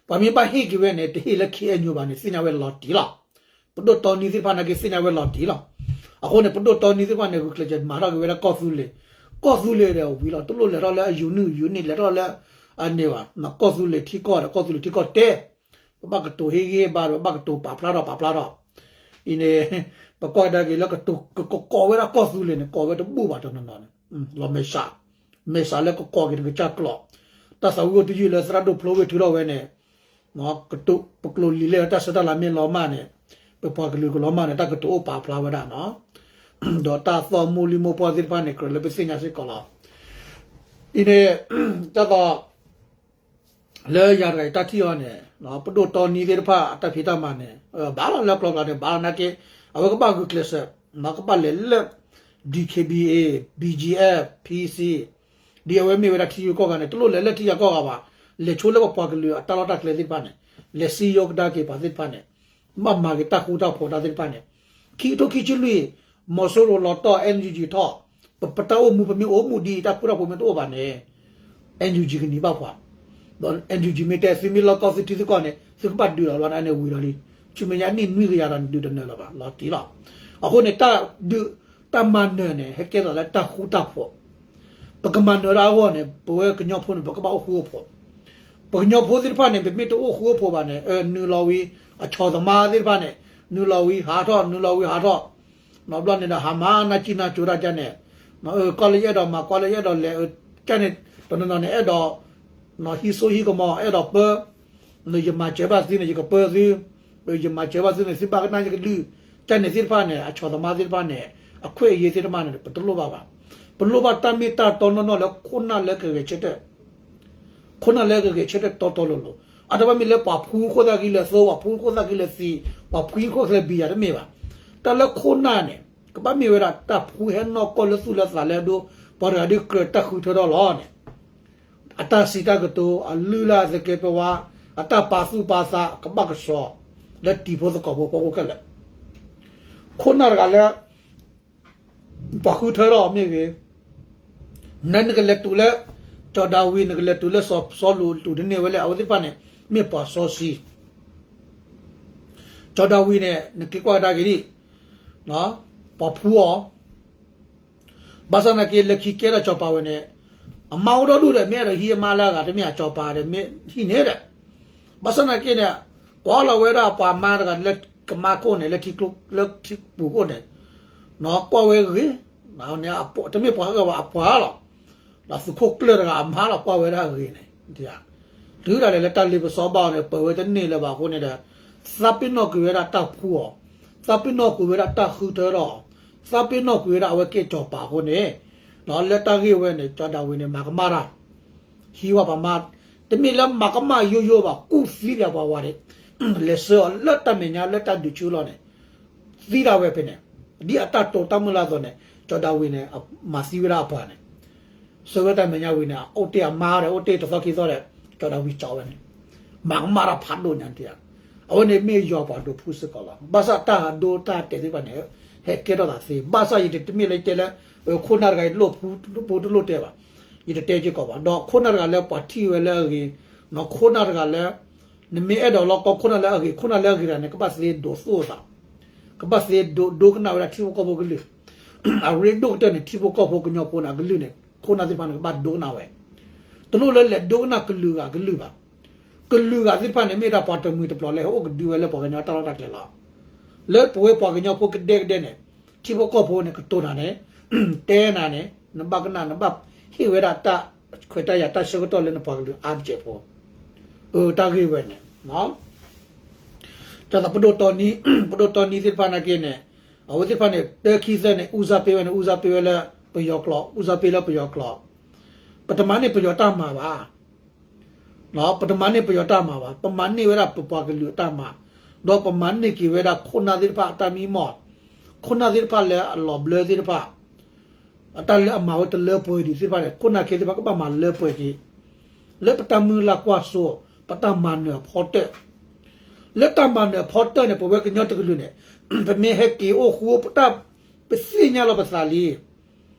ပှၤမ့ၢ်ဘၣ်ဟ့ၣ်က့ၤဝဲန့ၣ် တဟ့ၣ်လၢ KNU ဘၣ်န့ၣ် သ့ၣ်ညါဝဲလီၤတံၢ်လီၤ, ပဒိၣ်တီနံသ့ၣ်တဖၣ်နာ်က့သ့ၣ်ညါဝဲလီၤတံၢ်လီၤ, အဃိန့ၣ် ပဒိၣ်တီနံသ့ၣ်တဖၣ်န့ၣ် ဂုာ်ကျဲးစၢးမၤထီၣ်က့ၤဝဲဒၣ်ကီၢ်သူလ့ၤ, ကီၢ်သူလ့ၤဒီးဝံၤလီၤ, တလိၣ်လဲၤထီၣ်လၢအယူၤနုၢ်ယူၤနံၣ် လဲၤထီၣ်လၢ အန့ၣ်ဘၣ်, ကီၢ်သူလ့ၤထံကီၢ်ဒီး ကီၢ်သူလ့ၤထံကီၢ်တဲ ပဘၣ်ကတိၤဟ့ၣ်ဂံၢ်ဟ့ၣ်ဘါဒီး ပဘၣ်ကတိၤပာ်ဖျါထီၣ်ပာ်ဖျါထီၣ်, အံၤန့ၣ် ပကွၢ်ကဒါက့ၤလၢကတိၤကကိးဝဲဒၣ်ကီၢ်သူလ့ၤန့ၣ် ကိးဝဲတဘူၣ်ဘၣ်တနီၤနီၤန့ၣ်, လီၤမဲာ်ဆှး, မဲာ်ဆှးလၢကကိးက့ၤတကစၢ်ကျိာ်, တၢ်သးဝံၣ်အိၣ်တယုၢ်လၢသရၣ်ဒိၣ်ဖျိဝ့ၢ်ထုးထီၣ်ဝဲန့ၣ်, ကတိၤပကျိၤလံၤလၢတၢ်ဆၢတၢ်လၤမ့ၢ်လီၤမၢ်န့ၣ်, ပပှၤကလုာ်ကလီၤမၢ်န့ၣ် တၢ်ကတိၤအိၣ်ပာ်ဖျါဝဲဒၣ်နီၤ, ဒီးတၢ်သီၣ်မိၢ်လံၢ်မိၢ်ပှၢ်သ့ၣ်တဖၣ်န့ၣ် ကြၢးလၢပသ့ၣ်ညါစ့ၢ်ကီးလီၤ, အံၤန့ၣ် တၢ်သီၣ် လၢယၤတဂၤအံၤတၢ်ထံၣ်အီၤန့ၣ် ပဒိၣ်တီနံသ့ၣ်တဖၣ်အတၢ်ဖံးတၢ်မၤန့ၣ် ဘၣ်လီၤလၢကျိၤကျါန့ၣ် ဘၣ်လီၤနာ်က့ အဝဲကဘၣ်ဂုာ်ကျဲးစၢး ကဘၣ်လဲၤလၢ DKBA, BGF, PC, ဒ်အဝဲမ့ၢ်ဝဲဒၣ်ထံဂုၤကီၢ်ဂၤန့ၣ် တလိၣ်လဲၤလၢထံဂုၤကီၢ်ဂၤဘၣ်, လဲၤဆိလၢပပှၤကလုာ်အတၢ်လီၢ်တၢ်ကျဲသ့ၣ်တဖၣ်န့ၣ် လဲၤစံယိကဒါက့ၤပှၤသ့ၣ်တဖၣ်န့ၣ် ဘၣ်မၤက့ၤတၢ်ဃူတၢ်ဖိးတၢ်သ့ၣ်တဖၣ်န့ၣ်, ခံကထိခံဆံလွံၢ် မီၤစိရိၤလီၤတီၢ် NUG ထီၣ်, ပတၢ်အိၣ်မူပမ့ၢ်အိၣ်မူဒ်အံၤ တၢ်ဃူတၢ်ဖိးမ့ၢ်တအိၣ်ဘၣ်န့ၣ် NUG ကနံၤဘၣ်ပှၤ, ဒီး NUG မ့ၢ်တဲသုမ့ၢ်လီၢ်ကီၢ်သုထံသုကီၢ်န့ၣ် သုကဘၣ်ဒုးလီၤဘျီန့ၣ် ဝံၤလီၤလံ, ဆူမဲာ်ညါနံၣ်နွံကယၤဒီး နဒုးတနၢၤလၢၤဘၣ် လီၤတံၢ်လီၤ, အဃိန့ၣ် တၢ်ဒုး တၢ်မၤနၢၤန့ၣ် ဟဲကဲထီၣ်လၢတၢ်ဃူတၢ်ဖိး, ပကမၤနၢၤဒၣ်အဂီၢ်န့ၣ် ပဝဲကညီဖိန့ၣ် ပကဘၣ်အိၣ်ဃူအိၣ်ဖိး, ပကညီဖိသ့ၣ်တဖၣ်န့ၣ် ပမ့ၢ်တအိၣ်ဃူအိၣ်ဖိးဘၣ်န့ၣ် နုာ်လီၤဝံၤ အဆီၣ်သမားသ့ၣ်တဖၣ်န့ၣ် နုာ်လီၤဝံၤဟးထီၣ် နုာ်လီၤဝံၤဟးထီၣ်, ဘျီန့ၣ်ဒီးဟးမၤနၢ်ကံၣ်နၢ်ကၠိတၢ်ကန့ၣ်, ကီၢ်လၢယအဲၣ်ဒိးမၤ ကီၢ်လၢယအဲၣ်ဒိးလဲၤ ကန့ၣ် တနီၤနီၤန့ၣ် အဲၣ်ဒိး ဟံးစိဟံးကမီၤ အဲၣ်ဒိးပၢ ယမၤစၢၤဘၣ်သုန့ၣ် ယကပၢသု, ယမၤစၢၤဘၣ်သုန့ၣ် သုဘၣ်ကနၣ်ယကလုၢ်, ကန့ၣ်သ့ၣ်တဖၣ်န့ၣ် အဆီၣ်သမားသ့ၣ်တဖၣ်န့ၣ် အခွဲးအယာ်သ့ၣ်တဖၣ်န့ၣ် ပတလိၣ်ဘၣ်ဘၣ်. ပလိၣ်ဘၣ်တၢ်မ့ၢ်တၢ်တီနီၢ်နီၢ်လၢခိၣ်နၢ်လၢကဂဲၤဆၢထၢၣ်, ခိၣ်နၢ်လၢကဂဲၤဆၢထၢၣ်တီတီလိၤလိၤ. အတဘၣ်မ့ၢ်လၢပှၤဖှူခိၣ်သၣ်ဃံလၢသိ, ပှၤဖှူခိၣ်သၣ်ဃံလၢသံ, ပှၤဖှူခိၣ်သၣ်ဃံလၢဘံယၤတမ့ၢ်ဘၣ်. တၢ်လၢခိၣ်နၢ်န့ၣ် ကဘၣ်မ့ၢ်ဝဲဒၣ်တၢ်ဖှူဟဲနီၢ်ကီၢ်လၢသူၣ်လၢသးလၢအဒိ ပှၤတဂၤဒုးကြၢးတၢ်ဃုထၢထီၣ်လီၤန့ၣ် အတၢ်စံးတၢ်ကတိၤ အလုၢ်အလၢ်သကဲးပဝး, အတၢ်ပာ်သူၣ်ပာ်သး ကဘၣ်ကဆှီ လၢတံၤဖိသကိးဖိအဖီခိၣ်ခဲလၢာ်. ခိၣ်နၢ်တဂၤလၢ ပှၤဃုထၢထီၣ်အီၤမ့ၢ်ဂ့ၤ, န နကလဲၤတုၤလၢ ကၠီၤဒၤဝံး နကလဲၤတုၤလၢစီၤစီလူး တုၤတန့ၢ်ဝဲလၢ အဝဲသ့ၣ်တဖၣ်န့ၣ် မ့ၢ်ပှၤစီဆှံ ကၠီၤဒၤဝံးန့ၣ် နက့ၤကွၢ်ကဒါက့ၤဒံး, ပှၤဖှူအီၤ, ဘၣ်ဆၣ်သနာ်က့ လၢခံကဲထီၣ်စီၤပၤဝဲန့ၣ် အမါအိၣ်ဒီဒူၣ်ဒီး မ့ၢ်အဲၣ်ဒိးဟံးအမါလၢအဂၤ တမ့ၢ်အစီၤပၤဒီး မ့ၢ်ဟံးန့ၣ်ဒီး, ဘၣ်ဆၣ်သနာ်က့န့ၣ် ကွၢ်လီၤဝဲဒၣ်ပှၤမါတဂၤလၢကမါခိၣ်န့ၣ် လၢထံပူၤခိၣ်န့ၣ်, ကွၢ်ဝဲဂ့ၤ, တမ့ၢ်ပှၤဟးဂီၤဘၣ်အပှၤလီၤ. ဒီးသုးခိၣ်ကျၢၢ်တဂၤအမါလီၤ ကွၢ်ဝဲဒၣ်ဂ့ၤန့ၣ်, တုၤဒၣ်လဲာ်လၢတၢ်လ့ပစီဘၣ်အီၤန့ၣ် ပၢၤဝဲတန့ၢ်လၢၤဘၣ်အဃိန့ၣ်ဒီး, သးပ့ၤနီၣ်ကွံာ်ဝဲဒၣ်တၢ်ဖှူအီၤ, သးပ့ၤနီၣ်ကွံာ်ဝဲဒၣ်တၢ်ဃုထၢထီၣ်အီၤ, သးပ့ၤနီၣ်ကွံာ်ဝဲဒၣ်အဝဲကဲစီၤပၤအဃိန့ၣ်, လၢတၢ်ဂ့ၢ်ဝဲန့ၣ် ကၠီၤဒၤဝံးန့ၣ် မၤကမၣ်တၢ် ဟံးဝဲပှၤမါ, တမ့ၢ်လၢမၤကမၣ်ယိယိဘၣ် ကူၣ်သံပှၤဝးဒၣ်, လဲၤဆှၢအီၤလၢတၢ်မဲာ်ညါလၢတၢ်ဒုးဆူအလီၢ်န့ၣ်, သံဒၣ်ဝဲဖဲန့ၣ်, ဒ်အတၢ်တိာ်တၢ်မုၢ်လၢ်အသိးန့ၣ် ကၠီၤဒၤဝံးန့ၣ် မၤသံဝဲဒၣ်အပှၤန့ၣ်, ဆၢဝဲတၢ်မဲာ်ညါဝံၤန့ၣ် အိၣ်တ့ၢ်အမါဒီး အိၣ်တ့ၢ်တသီခံသီဒီး ကၠီၤဒၤဝံးကၠီဝဲန့ၣ်, မၤကမၣ်တၢ်ဖးဒိၣ်ညါတံၢ်, အဝဲန့ၣ်မ့ၢ်ယွၤပှၤဒိးဖုစ့ၢ်ကီးလီၤ. ဘၣ်ဆၣ်တၢ်ဒိတၢ်တဲာ်သ့ၣ်တဖၣ်န့ၣ် ဟဲကဲထီၣ်သးသ့, ဘၣ်ဆၣ်ယတမ့ၢ်လၢယတဲလၢ ခိၣ်နၢ်တဂၤ ယတလိၣ်ဖုတလိၣ်တဲဘၣ်, ယတတဲက့ၤကီးဘၣ်, ဒီးခိၣ်နၢ်တဂၤလၢပှၤထံၣ်ဝဲလၢအဂ့ၤ, ခိၣ်နၢ်တဂၤလၢ နမ့ၢ်အဲၣ်ဒိးလီၤကီခိၣ်နၢ်လၢအဂ့ၤ, ခိၣ်နၢ်လၢအဂ့ၤတဂၤန့ၣ် ကဘၣ်သ့ဒိးသိၣ်သး, ကဘၣ်သ့ဒိဒိကနၣ်ဝဲဒၣ်ထံဖိကီၢ်ဖိကလုၢ်, အရ့ဒိၣ်ကတၢၢ်န့ၣ် ထံဖိကီၢ်ဖိကညီဖိန့ၣ် အကလုၢ်န့ၣ် ခိၣ်နၢ်သ့ၣ်တဖၣ်န့ၣ် ကဘၣ်ဒိကနၣ်ဝဲ, တလိၣ်လၢလဲၤဒိကနၣ်ကလုာ်ဂၤကလုာ်ဘၣ်, ကလုာ်ဂၤသ့ၣ်တဖၣ်န့ၣ် မ့ၢ်ဒၣ်ပှၤတမှံၤတပျီၤလၢဟဲအိၣ်ကဒုဝဲလၢပှၤကညီတၢ်လီၢ်တၢ်ကျဲလီၤ. လၢပဝဲပှၤကညီဖိကဒဲကဒဲန့ၣ် ထံဖိကီၢ်ဖိန့ၣ် ကတိၤနၤန့ၣ်, တဲနၤန့ၣ်, နဘၣ်ကနၣ် နဘၣ်ဟ့ၣ်ဝဲဒၣ်တၢ်ခွဲးတၢ်ယာ်တၢ်ဆၢကတီၢ်လၢနပှၤကလုာ်အါတစဲးဖိ, အတၢ်ဂ့ၢ်ဝဲန့ၣ် တၢ်သးပဒိၣ်တီနံ, ပဒိၣ်တီနံသ့ၣ်တဖၣ်နာ်က့န့ၣ်, အဝဲသ့ၣ်တဖၣ်န့ၣ် တၢခံသၢန့ၣ် ဦးစားပေးဝဲန့ၣ် ဦးစားပေးဝဲလၢပယီၤကျိာ်, ဦးစားပေးလၢပယီၤကျိာ်, ပတမၤန့ၢ်ပယီၤတၢ်မၤဘၣ်, ပတမၤန့ၢ်ပယီၤတၢ်မၤဘၣ်, ပမၤန့ၢ်ဝဲဒၣ်ပပှၤကလုာ်အတၢ်မၤ, ဒီးပမၤန့ၢ်က့ၤဝဲဒၣ်ခိၣ်နၢ်သ့ၣ်တဖၣ်အတၢ်မံမီၢ်, ခိၣ်နၢ်သ့ၣ်တဖၣ်လၢအလီၤဘျၢသ့ၣ်တဖၣ် အတၢ်လၢအမၤဝဲတလၢပှဲၤဒံးသ့ၣ်တဖၣ်န့ၣ် ခိၣ်နၢ်ခဲသ့ၣ်တဖၣ်ကဘၣ်မၤလၢပှဲၤက့ၤ, လၢပတၢ်မုၢ်လၢ်ကွၢ်စိ, ပတၢ်မၤနၢၤအဖီတၢၣ်, လၢတၢ်မၤနၢၤအဖီတၢၣ်န့ၣ် ပဝဲကညီတကလုာ်န့ၣ်, ပမ့ၢ်ဟဲက့ၤအိၣ်ဃူပတၢ်, ပသ့ၣ်ညါလီၤပသးလံ,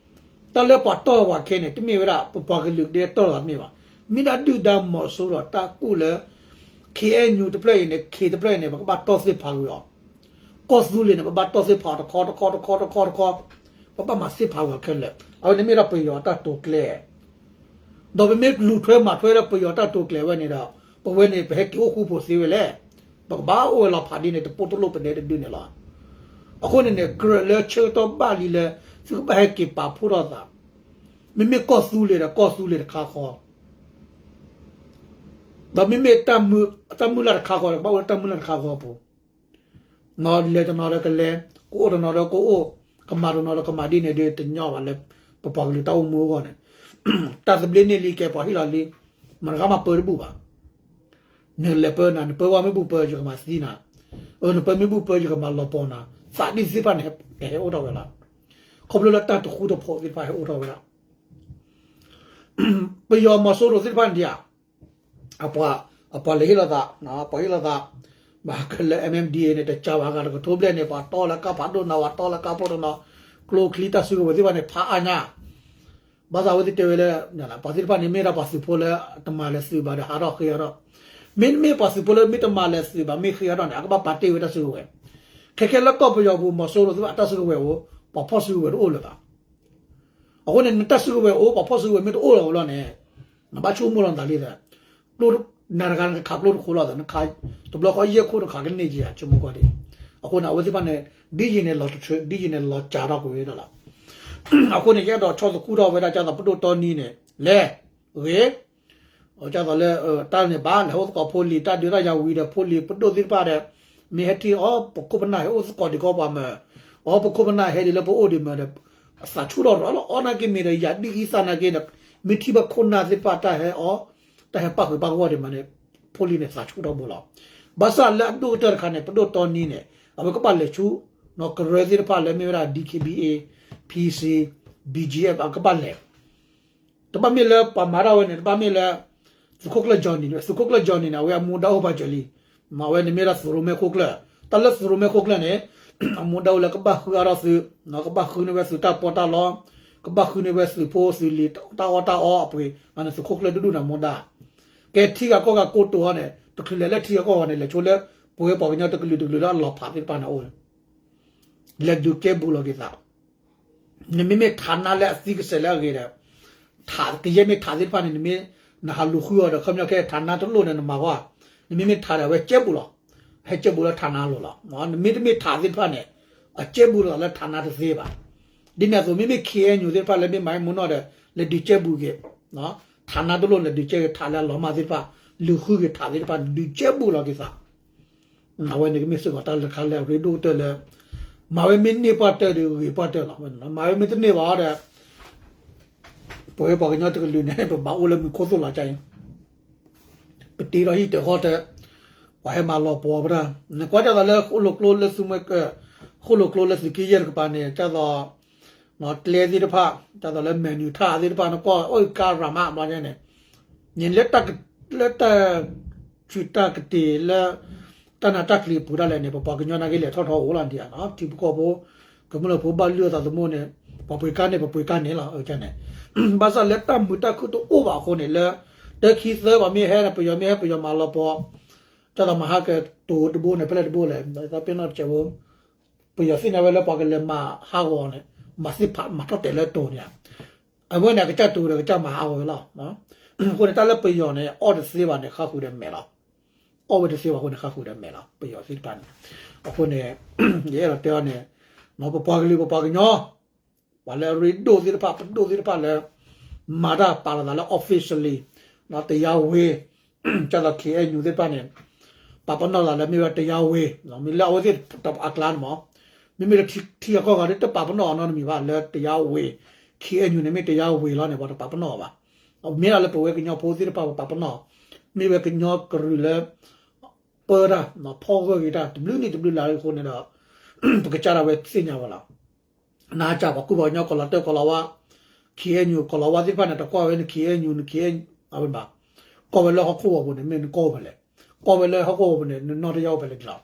တၢ်လၢပှၤတီၢ်ပှၤခဲန့ၣ် တမ့ၢ်ဝဲဒၣ်ပပှၤကလုာ်ကဒဲတီၢ်လီၤမ့ၢ်ဘၣ်, မ့ၢ်ဒၣ်ဒုၣ်ဒါမီၤစိရိၤတၢ်ကူၣ်လၢ ခ့အဲၣ်ယူၣ် တဖျၢၣ်အံၤန့ၣ် ခ့တဖျၢၣ်အံၤန့ၣ် ပကဘၣ်တီၢ်သ့ၣ်ဖးကွံာ်အီၤ, ကီၢ်သူလ့ၤန့ၣ် ပဘၣ်တီၢ်သ့ၣ်ဖးအီၤတခီတခီတခီတခီတခီ, ပဘၣ်မၤသ့ၣ်ဖးကွံာ်အီၤခဲလၢာ်, အဝဲန့ၣ်မ့ၢ်ဒၣ်ပယီၤတၢ်တိာ်ကျဲၤ ဒီးပမ့ၢ်လူၤထွဲမၤထွဲဒီးပယီၤတၢ်တိာ်ကျဲၤဝဲန့ၣ်ဒီး ပဝဲန့ၣ် ပဟဲက့ၤအိၣ်ဃူဖိးသ့ဝဲလဲၣ်, ပကဘၣ်အိၣ်ဝဲလီၤဖးဒ်န့ၣ် တပိၢ်တလိၣ်ပဒဲတဒုန့ၣ်လီၤ. အဃိန့ၣ်န့ၣ် ကြၢးလၢဆၢကတီၢ်ဘၣ်လံလၢ သုကဘၣ်ဟဲက့ၤပာ်ဖှိၣ်ထီၣ်သး, မ့မ့ၢ်ကီၢ်သူလ့ၤဒီးကီၢ်သူလ့ၤတခါဃီ, ဒီးမ့မ့ၢ်တၢ်မုၢ်လၢ်တခါဃီဒီး ကဘၣ်အိၣ်လၢတၢ်မုၢ်လၢ်တခါဃီအပူၤ လဲၤတနီၤဒီးကလဲၤ, ကအိၣ်တနီၤဒီးကအိၣ်, ကမၤတနီၤဒီးကမၤဒ်န့ၣ်ဒီး တညီဘၣ်လၢ ပပှၤကလုာ်တၢ်အိၣ်မူအဂီၢ်န့ၣ်, တၢ်သဘျ့န့ၢ်လံကဲပှၤဟ့ၣ်လီၤလံ, မတၤဂၤမၤပၢတဘူၣ်ဘၣ်. နလဲၤပၢနၤ, နပၢဝဲမ့ၢ်ဘူၣ်ပၢ ယကမၤသံနၤ, နပၢမ့ၢ်ဘူၣ်ပၢ ယကမၤလီၤပီၤနၤ, သးဒ်သ့ၣ်တဖၣ်န့ၣ် ကဟဲအိၣ်ထီၣ်ဝဲလီၤ. ခီဖျိလၢတၢ်တဃူတဖိးသ့ၣ်တဖၣ်ဟဲအိၣ်ထီၣ်ဝဲဒၣ် ပယီၤမီၤစိရိၤသ့ၣ်တဖၣ်န့ၣ်ဒံးဧါ, အပှၤလဲၤဟ့ၣ်လီၤသး, ပှၤဟ့ၣ်လီၤသး, ဘၣ်ကလၢ MMDA န့ၣ် တကးဘၣ်ဂၤတကထိဘျဲၣ်န့ၣ် ပှၤတီလၢကါဖးဒိၣ်နၤ ပှၤတီလၢကါဖီတနီၤ, ကျိချံတၢ်စုကဝဲၤသ့ၣ်တဖၣ်န့ၣ် ဖးအါညါ, ဘၣ်ဆၣ်အဝဲသ့ၣ်တဲဝဲလၢ ပှၤသ့ၣ်တဖၣ်န့ၣ် မ့ၢ်ဒၣ်ပှၤသုးဖိလၢတမၤလဲၤသုးဘၣ်ဒီး ဟးထီၣ်ဃ့အီထီၣ်, မ့တမ့ၢ်ပှၤသုးဖိလၢမ့ၢ်တမၤလဲၤသုးဘၣ် မ့ၢ်ဃ့အီထီၣ်န့ၣ် အကဘၣ်ပာ်တ့ၢ်ဝဲတၢ်စုကဝဲၤ, ခဲခဲလၢကီၢ်ပယီၤပူၤ မီၤစိရိၤသ့ၣ်တဖၣ်အတၢ်စုကဝဲၤအိၣ်, ပှၤဖီၣ်စုကဝဲၤတအိၣ်လၢၤဘၣ်. အဃိန့ၣ် နတၢ်စုကဝဲၤအိၣ် ပှၤဖီၣ်စုကဝဲၤမ့ၢ်တအိၣ်လၢၤဘၣ်လီၤန့ၣ်, နဘၣ်ဆိကမိၣ်လီၤနသးလံ, ကျိနၤတဂၤနကခးကျိတခိးလီၤသး နခး, တဘျီဃီယဲၢ်ခိၣ်နခးကန့ၢ်က့ၤဧါ ဆိကမိၣ်ကွၢ်ဒ်, အဃိန့ၣ် အဝဲသ့ၣ်တဖၣ်န့ၣ် ဒ်ယံၤန့ၣ်လီၤတထြၢ ဒ်ယံၤန့ၣ်လီၤကးထီၣ်ကွံာ်ဝဲဒၣ်လီၤ. အဃိန့ၣ် ယအဲၣ်ဒိးဆီသခူထီၣ်ဝဲဒၣ် ကၢ်သိးပဒိၣ်တီနံန့ၣ် လဲၤ, ဂ့ၤ ကၢ်သိးလၢ တၢ်န့ၣ်ဘၣ် လဲၤအိၣ်သကိးဖိလံၤ တၢ်ဒုးတၢ်ယၤဝံၤဒီး ဖိလံၤပဒိၣ်သ့ၣ်တဖၣ်ဒီး မ့ၢ်ဟဲထံၣ်အီၤ ပခိၣ်ပနၢ်ဟဲအိၣ်သကိးဒံးကီးပှၤမၢ, အီၤပခိၣ်ပနၢ်ဟဲဒ်လၢပအိၣ်ဒံးမၢဒီး သးဆူၣ်ထီၣ်ရၢလီၤ အီၣ်နာ်က့မ့ၢ်ဒီး ယၤဒ်အံၤသးနာ်က့ဒီး မ့ၢ်ထံၣ်ဘၣ်ခိၣ်နၢ်သ့ၣ်တဖၣ်တၢ်ဟဲအီၤ, တၢ်ဟဲပၣ်ဃုာ်ပၣ်ဂီၢ်ဒံးမၢန့ၣ် ဖိလံၤန့ၣ်သးဆူၣ်ထီၣ်ဘိလီၤ. ဘၣ်ဆၣ်လၢအဒိၣ်ကတၢၢ်တခါန့ၣ် ပဒိၣ်တီနံန့ၣ် အဝဲကဘၣ်လဲၤဆူ ကရၢသ့ၣ်တဖၣ်လၢမ့ၢ်ဝဲဒၣ် DKBA, PC, BGF အကဘၣ်လဲၤ တဘၣ်မ့ၢ်လၢပှၤမၤတၢ်ဝဲန့ၣ် တဘၣ်မ့ၢ်လၢ သုးခိၣ်ကျၢၢ် Johnny န့ၣ် သုးခိၣ်ကျၢၢ် Johnny န့ၣ် အဝဲအမူဒါအိၣ်ပာ်စၢၤလံ. မ့ၢ်ဝဲန့ၣ်မ့ၢ်ဒၣ်သုးရိၣ်မဲခိၣ်ကျၢၢ်, တၢ်လၢသုးရိၣ်မဲခိၣ်ကျၢၢ်န့ၣ် အမူဒါအိၣ်လၢကဘၣ်ဃုအါထီၣ်သုး, ကဘၣ်ဃုန့ၢ်ဝဲသုးတၢ်ပီးတၢ်လီ, ကဘၣ်ဃုန့ၢ်ဝဲသုးဖိသုးလံၤတၢ်အီၣ်တၢ်အီအပှ့ၤ, န့ၣ်သုးခိၣ်ကျၢၢ်ဒူၣ်ဒူၣ်န့ၣ်မူဒါ. ကဲထံဂၤကီၢ်ဂၤကိတိာ်ဟီန့ၣ် တချုးလဲၤလၢထံဂၤကီၢ်ဂၤန့ၣ် လဲၤဆိလၢ ပဝဲပှၤကညီတကလုာ်တကလုာ်လၢအလီၤဖးသ့ၣ်တဖၣ်န့ၣ်အိၣ် လဲၤဒုးကဲဘူးလီၤက့ၤသး နမ့မ့ၢ်ထးနါလၢအသံကစဲးလၢအဂ့ၤဒီး ထးကယဲၢ်မ့ၢ်ထးသ့ၣ်တဖၣ်န့ၣ် နမ့ၢ် နဟးလူၤဃုအီၤဒီး ခီပညီခဲထးနါတလိၣ်န့ၣ် နမၤကွၢ်, နမ့မ့ၢ်ထးဒီးအဝဲကဲဘူးလီၤ. ဟဲကဲဘူးလၢထးနါလိၤလီၤ. နမ့တမ့ၢ်ထးသ့ၣ်တဖၣ်န့ၣ် အကဲဘူးလီၤလၢထးနါတသ့ဘၣ်. ဒ်န့ၣ်အသိး မ့မ့ၢ် ခ့အဲၣ်ယူၣ် သ့ၣ်တဖၣ်လၢမ့ၢ်မၤမူနီၣ်ဒီး လဲၤဒုးကဲဘူးက့ၤ, ထးနါတလိၣ်လဲၤဒုးကဲက့ၤထးလၢအလီၤမၢ်သ့ၣ်တဖၣ်, လူၤဃုက့ၤထးသ့ၣ်တဖၣ် ဒုးကဲဘူးလီၤက့ၤသး အဝဲန့ၣ်ကမ့ၢ်စ့ၢ်ကီးတၢ်လၢတခါလၢအရ့ဒိၣ်ကတၢၢ်လၢ မၤဝဲမ့ၢ်န့ၢ်ပှၢ်တၢၢ်ဒီးဂ့ၤပှၢ်တၢၢ်လီၤ. မၤဝဲမ့ၢ်တန့ၢ်ဘၣ်ဒီး ပဝဲပှၤကညီတကလုာ်န့ၣ် ပဘၣ်အိၣ်လၢမူခိၣ်သိၣ်လီၤကါအံၤ, ပတ့ထီၣ်ဟံၣ်တၢၤဃီတၢၤ, ပှၤဟဲမၤလီၤပှီၤပတၢ်, နကွၢ်ဒ်သိးလၢဃိၣ်လိာ်ကျိလၢသူမွဲကၢၢ်, ဃိၣ်လိာ်ကျိလၢသုးက့ယဲၢ်တကပၤန့ၣ် ဒ်သိး ကျဲသ့ၣ်တဖၣ် ဒ်သိးလၢမဲာ်နုာ်ထၣ်သ့ၣ်တဖၣ် နကွၢ်အီၣ်ကါရၤမးဘျီန့ၣ် န့ၣ်လၢ လၢတၢ်ဆူးတၢ်ကတ့ၤလၢ တၢ်နးတၢ်ကျံၤအပူၤဒၣ်လဲာ်န့ၣ် ပပှၤကညီနာ်က့လဲၤထီၣ်ထီအိၣ်လီၤဒံးဧါနီၤ ထံဖိကီၢ်ဖိ ကမျၢၢ်ဖိဘၣ်လုၢ်အသးသမူန့ၣ် ပှၤပှ့ၤကါန့ၣ် ပပှ့ၤကါန့ၣ်လီၤန့ၣ် ဘၣ်ဆၣ်လၢတၢ်မုာ်တၢ်ခုၣ်တအိၣ်ဘၣ်အဃိန့ၣ် လၢ တၢခံသၢပှၤမ့ၢ်ဟဲန့ၣ် ပယီၤမ့ၢ်ဟဲပယီၤမၤလီၤပှီၢ် ဒ်သိးမၤဟးကတိၤတဘိန့ၣ် ဖဲလဲၣ်တဘိလဲၣ် သးပ့ၤနီၣ်တစဲးဖိ ပယီၤသ့ၣ်ညါဝဲလၢပှၤကလဲၤမၤဟးဂီၤန့ၣ် မၤသ့ၣ်ဖးမၤထီၣ်တဲာ်လၢတိၤန့ၣ်ဧါ အဝဲန့ၣ် အကစၢ်တိၤဒီးကစၢ်မၤဟးဂီၤဝဲလီၤ. အဃိန့ၣ် တၢ်လၢပယီၤန့ၣ် အီၣ်တသ့ဘၣ်န့ၣ် ဃါဃုာ်ဒီးမဲာ်လီၤ. အီၣ်ဝဲတသ့ဘၣ်အဃိန့ၣ် ဃါဃုာ်ဒီးမဲာ်လီၤ ပယီၤသ့ၣ်တဖၣ်န့ၣ်. အဃိန့ၣ် ယအဲၣ်ဒိးတဲအီၤန့ၣ် ပပှၤကလုာ်ပပှၤကညီ ပှၤလၢအရ့ဒိၣ်သ့ၣ်တဖၣ် ပဒိၣ်သ့ၣ်တဖၣ်လၢ မၤတၢ်ပာ်လီၤသးလၢ officially တရားဝင် ဒ်သိး ခ့ၣ်အဲၣ်ယူၣ်သ့ၣ်တဖၣ်န့ၣ် ပာ်ပနီၣ်သးလၢမ့ၢ်ဝဲ တရားဝင် မ့ၢ်လၢအဝဲသ့ၣ်အကျါန့ၣ်မး မ့မ့ၢ်လၢထံဂၤကီၢ်ဂၤဒီး တပာ်ပနီၣ်အီၤနီတမံၤဘၣ် လၢတရားဝင် ခ့ၣ်အဲၣ်ယူၣ်န့ၣ် မ့ၢ်တရားဝင်လီၤန့ၣ် ပှၤတပာ်ပနီၣ်အီၤဘၣ်. မ့ၢ်ဒၣ်လၢပဝဲကညီဖိသ့ၣ်တဖၣ် ပပာ်ပနီၣ် မ့ၢ်ဝဲကညီကရူၢ်လၢ ပၢတၢ် ဖီၣ်ဂၢၢ်ဂ့ၤတၢ် တဘျုးနံၣ်တဘျုးလါအဃိန့ၣ်ဒီး ပကစၢ်ဒၣ်ဝဲသ့ၣ်ညါဝဲလီၤ. နၤစၢ်ပှၤကူၣ်ဘၣ်ကညီ ကီၤလၤတၢၢ်ကီၤလၤဝါ ခ့ၣ်အဲၣ်ယူၣ် ကီၤလၤဝါသ့ၣ်တဖၣ်န့ၣ် တကွၢ်ဝဲနခ့ၣ်အဲၣ်ယူၣ် နခ့ၣ်အဲၣ်ယူၣ် အဝဲဘၣ် ကွၢ်ဝဲလၢဟီၣ်ခိၣ်ဝီၤပူၤန့ၣ် မ့ၢ်နကီၢ်ဖဲလဲၣ် ကွၢ်ဝဲလၢဟီၣ်ခိၣ်ဝီၤပူၤန့ၣ် နနီၢ်တယၢ်အိၣ်ဖဲလဲၣ်န့ၣ်လီၤ.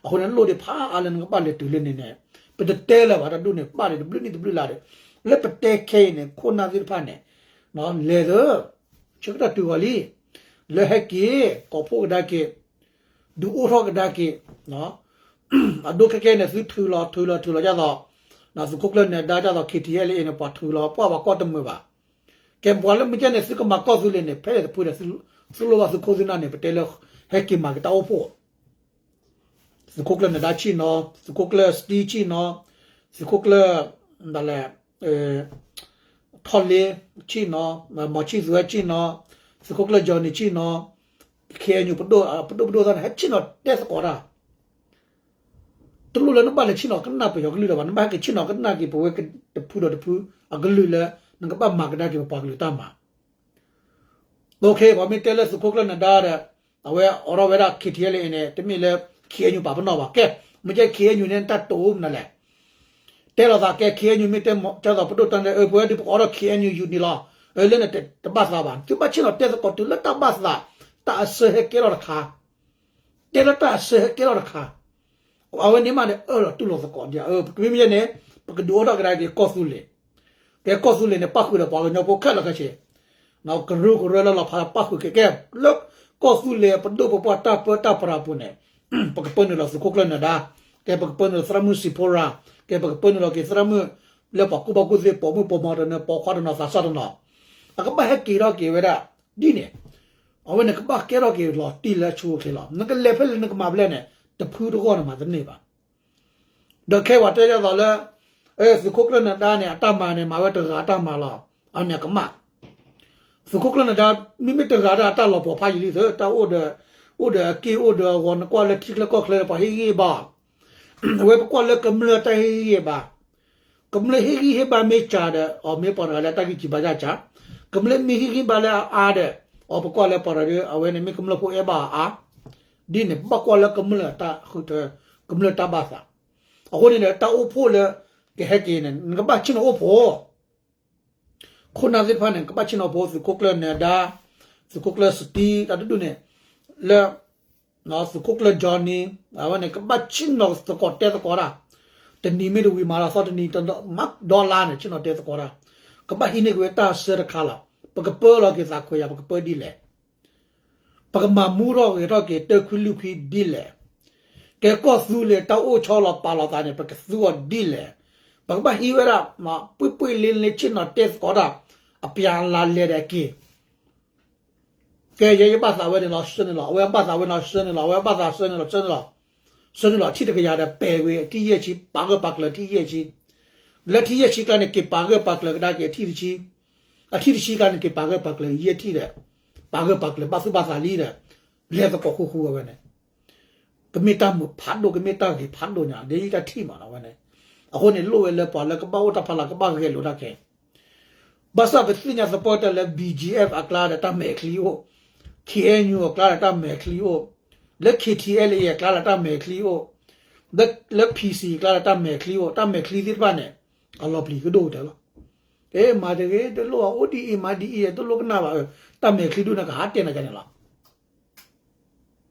အဃိန့ၣ် လိၣ်ဒံးဖးအါလၢနကဘၣ်လဲၤတုၤလၢန့ၣ်န့ၣ် ပတတဲလၢၤဘၣ် တၢ်ဒ်န့ၣ် ဘၣ်ဒံးတဘျုးနံၣ်တဘျုးလါဒီး လၢပတဲခဲအံၤန့ၣ် ခိၣ်နၢ်သ့ၣ်တဖၣ်န့ၣ် လဲၤလၢ ဆၢကတီၢ်တုၤဂီၤလံ လၢဟဲက့ၤ ကိးဖှိၣ်ကဒါက့ၤ ဒုးအိၣ်ထီၣ်ကဒါက့ၤ အဒိခဲကဲန့ၣ် သုထုးလီၤထုးလီၤထုးလီၤဒ်သိး သုးခိၣ်ကျၢၢ်နၢၤဒါဒ်သိး ခ့ၣ်ထံၣ်အဲၣ်လၢအ့ၣ်န့ၣ် ပှၤထုးလီၤ ပှၤဘၣ်ကွၢ်တမုာ်ဘၣ်. ကဲပှၤလၢမ့ၢ်ကဲန့ၣ် သုကမၤကီၢ်သူလ့ၤန့ၣ် ဖဲလဲၣ်တဖုဒီး သုလိၣ်ဘၣ်သုးခိၣ်သုနၢ်န့ၣ် ပတဲလၢ ဟဲက့ၤမၤက့ၤတၢ်အိၣ်ဖှိၣ် သုးခိၣ်ကျၢၢ်နၢၤဒါဆ့ၣ်နီၤ သုးခိၣ်ကျၢၢ်စတံဆ့ၣ်နီၤ သုးခိၣ်ကျၢၢ် ဒ်လဲၣ် ထီၣ်လ့ဆ့ၣ်နီၤ မီၤဆံၣ်သူဝဲဆ့ၣ်နီၤ သုးခိၣ်ကျၢၢ် Johnny ဆ့ၣ်နီၤ ခ့ၣ်အဲၣ်ယူၣ် ပဒိၣ်ပဒိၣ်သ့ၣ်န့ၣ် ဟဲဆ့ၣ်နီၤတဲသကိးတၢ် တလိၣ်လၢနဘၣ်လဲၤဆ့ၣ်နီၤကနၣ်ပယီၤကလုၢ်လၢၤဘၣ် နဘၣ်ဟဲက့ၤဆ့ၣ်နီၤကနၣ်က့ၤပဝဲတဖုဒီးတဖု အကလုၢ်လၢ နကဘၣ်မၤကဒါက့ၤပပှၤကလုာ်တၢ်မၤ ပှၤမ့ၢ်တဲလၢသုးခိၣ်ကျၢၢ်နၢၤဒါဒီး အဝဲအိးထီၣ်ဝဲဒၣ် ခ့ၣ်ထံၣ်အဲၣ်လၢအ့ၣ်န့ၣ် တမ့ၢ်လၢ ခ့ၣ်အဲၣ်ယူၣ် ပာ်ပနီၣ်ဘၣ် ကဲ မ့ၢ်ကဲ ခ့ၣ်အဲၣ်ယူၣ် န့ၣ် တၢ်တိာ်အိၣ်မနုၤလဲၣ် တဲလိာ်သးကဲ ခ့ၣ်အဲၣ်ယူၣ် မ့ၢ်တဲ ဒ်သိးပဒိၣ်တၢ်န့ၣ် အၢ ပဝဲဒုးပအိးထီၣ် ခ့ၣ်အဲၣ်ယူၣ် ယူၣ်န့ၣ်လီၤ အၢ လၢနတဘၣ်သးဘၣ် သုဘၣ်ဆ့ၣ်နီၤတဲသကိးတုၤလၢတၢ်ဘၣ်သး တၢ်အစၢဟဲကဲထီၣ်တခါ တဲလၢတၢ်အစၢဟဲကဲထီၣ်တခါ အဝဲန့ၣ်မးန့ၣ် အၢၣ်လီၤတူၢ်လိာ်သကိးဒ် အၢ ပကမ့ၢ်မ့ၢ်ယဲန့ၣ် ပကဒုးအိၣ်ထီၣ်ကဒါက့ၤကီၢ်သူလ့ၤ ကဲကီၢ်သူလ့ၤန့ၣ် ပၣ်ဃုာ်ဒီးပှၤကညီဖိခဲလၢာ်ခဲဆ့ ကရူၢ်ကရၢလၢလီၤဖးပၣ်ဃုာ်က့ၤ ကဲ လၢကီၢ်သူလ့ၤပဒိၣ်ပပှၢ်တၢ်ပၢတၢ်ပြးပူၤန့ၣ် ပကပၢနုာ်လီၤသုးခိၣ်ကျၢၢ်နၢၤဒါ ကဲပကပၢနုာ်လီၤသရၣ်မုၣ်စံးဖိရၤ ကဲပကပၢနုာ်လီၤက့ၤသရၣ်မုၣ် လၢပှၤကူၣ်ဘၣ်ကူၣ်သ့ ပိာ်မုၣ်ပိာ်မီၤတနီၤ ပိာ်ခွါတနီၤ သးစၢ်တနီၤ အကဘၣ်ဟဲက့ၤထီၣ်က့ၤဝဲဒၣ် ဒ်န့ၣ် အဝဲန့ၣ်ကဘၣ်ကဲထီၣ်က့ၤလီၤတံၢ်လၢဆူၣ်အိၣ်ချ့လီၤ နကလဲၤဖဲလဲၣ်နကမၤဖဲလဲၣ်န့ၣ် တဖုတဂီၢ်န့ၣ်မၤတန့ၢ်ဘၣ် ဒီးခဲပှၤတဲဒ်သိးလၢ သုးခိၣ်ကျၢၢ်နၢၤဒါန့ၣ် အတၢ်မၤန့ၣ် မၤဝဲတဂၤအတၢ်မၤလီၤ အန့ၣ်ကမၣ် သုးခိၣ်ကျၢၢ်နၢၤဒါ မ့မ့ၢ်တဂၤဒီးအတၢ်လီၤပှီၤဖးယံာ်လံသၢ တၢ်အိၣ်ဒီး အိၣ်ဒီးအက့ၢ်အိၣ်ဒီးအဂီၤ နကွၢ်လၢထံချၢကီၢ်ချၢ ပှၤဟ့ၣ်ဂံၢ်ဟ့ၣ်ဘါ အဝဲပကွၢ်လၢကမျၢၢ်တၢ်ဟ့ၣ်ဂံၢ်ဟ့ၣ်ဘါ ကမျၢၢ်ဟ့ၣ်ဂံၢ်ဟ့ၣ်ဘါမ့ၢ်စှၤဒီး အီၤမ့ၢ်ပှၤတဂၤလၢတၢ်ဂံၢ်စှၤဘါစှၤ ကမျၢၢ်မ့ၢ်ဟ့ၣ်ဂံၢ်ဟ့ၣ်ဘါလၢအအါဒီး အီၤပကွၢ်လၢပှၤတဂၤဒီး အဝဲန့ၣ်မ့ၢ်ကမျၢၢ်ဖိအဲၣ်ဘၣ်အါ ဒ်န့ၣ် ပဘၣ်ကွၢ်လၢကမျၢၢ်တၢ်ဃုထၢ ကမျၢၢ်တၢ်ဘၣ်သး အဃိန့ၣ်ဒီး တၢ်အိၣ်ဖှိၣ်လၢ ကဟဲက့ၤန့ၣ် နကဘၣ်ဆ့ၣ်နီၤအိၣ်ဖှိၣ် ခိၣ်နၢ်သ့ၣ်တဖၣ်န့ၣ် ကဘၣ်ဆ့ၣ်နီၤဖိ သုးခိၣ်ကျၢၢ်နၢၤဒါ သုးခိၣ်ကျၢၢ်စတံ တၢ်တဒူၣ်န့ၣ် လၢ သုးခိၣ်ကျၢၢ် Johnny အဝဲန့ၣ် ကဘၣ်ဆ့ၣ်နီၤသကိးတဲသကိးတၢ် တနံၤမ့ၢ်တဝံၤမၤလီၤသီတနံၤ မၤဒီလါန့ၣ် ဆ့ၣ်နီၤတဲသကိးတၢ် ကဘၣ်ဟံးန့ၢ်က့ၤဝဲတၢ်ဆၢတခါလီၤ ပကပၢလီၤက့ၤသးခွဲးယာ် ပကပၢဒ်လဲၣ် ပကမၤမူထီၣ်ဂဲၤထီၣ်က့ၤတၢ်ခွံလုၢ်ခွံဒ်လဲၣ်, ကဲကီၢ်သူလ့ၤတၢ်အိၣ်ဆီလီၤပာ်လီၤသးန့ၣ် ပကသူအီၤဒ်လဲၣ်, ပကဘၣ်ဟံးဝဲဒၣ် ပှ့ၢ်ပှ့ၢ်လ့လ့ဆ့ၣ်နီၤတဲသကိးတၢ် အပျဲၢ်လၢလဲၤဒီးက့ၤ ကဲယဲယဘၣ်သးဝဲန့ၣ်လီၤ ဆှၢန့ၣ်လီၤ, အဝဲဘၣ်သးဝဲန့ၣ်လီၤ ဆှၢန့ၣ်လီၤ, အဝဲဘၣ်သးဆှၢန့ၣ်လီၤ ဆှၢန့ၣ်လီၤ, ဆှၢန့ၣ်လီၤ ထံၣ်တကယၤဒီး ပဲာ်ဝဲထံၣ်ယဲၢ်ဆံ ပာ်ဂၢၢ်ပာ်ကျၢၤထံၣ်ယဲၢ်ဆံ, လၢထံၣ်ယဲၢ်ဆံကျါန့ၣ် က့ၤပာ်ဂၢၢ်ပာ်ကျၢၤကဒါက့ၤအထံၣ်တဆံ, အထံၣ်တဆံကျါန့ၣ် က့ၤပာ်ဂၢၢ်ပာ်ကျၢၤယဲၢ်ထံၣ်ဒီး ပာ်ဂၢၢ်ပာ်ကျၢၤဘၣ်သူၣ်ဘၣ်သးလံဒီး လဲၤသကိးဃူဃူဝဲဝဲန့ၣ် ကမ့ၢ်တၢ်မုာ်ဖးဒိၣ် ကမ့ၢ်တၢ်ဂ့ၤဖးဒိၣ်ညါ ဒ်ယတၢ်ထံၣ်မးနီၤဝဲန့ၣ်, အဃိန့ၣ် လိၣ်ဝဲလၢပှၤလၢကဘၣ်အိၣ်တၢ်ဖးလၢ် ကဘၣ်ဂဲၤလိာ်တၢ်ခဲအံၤ, ဘၣ်ဆၣ်ပသ့ၣ်ညါသပှၢ်တၢၢ်လၢ ဘီၣ်ကၠံၣ်အ့ၣ်အၣ် အကျါဒီးတၢ်မဲာ်ချံအိၣ်, ခ့ၣ်အဲၣ်ယူၣ် အကျါဒီးတၢ်မဲာ်ချံအိၣ်, လၢ ခ့ၣ်ထံၣ်အဲၣ်လ့ၣ်အ့ၣ် အကျါဒီးတၢ်မဲာ်ချံအိၣ်, လၢ လၢ P C ကျါဒီးတၢ်မဲာ်ချံအိၣ်, တၢ်မဲာ်ချံသ့ၣ်တဖၣ်န့ၣ် အလီၤပျံၤကဒိၣ်ကတၢၢ်လီၤ. အဲ မၤတဂ့ၤ တလိၣ်အအိၣ်ဒ်အံၤ မၤဒ်အံၤ တလိၣ်ကနၣ်ဘၣ်, တၢ်မဲာ်ချံဒိၣ်န့ၣ် ကဟးတဲနၤန့ၣ်လီၤ.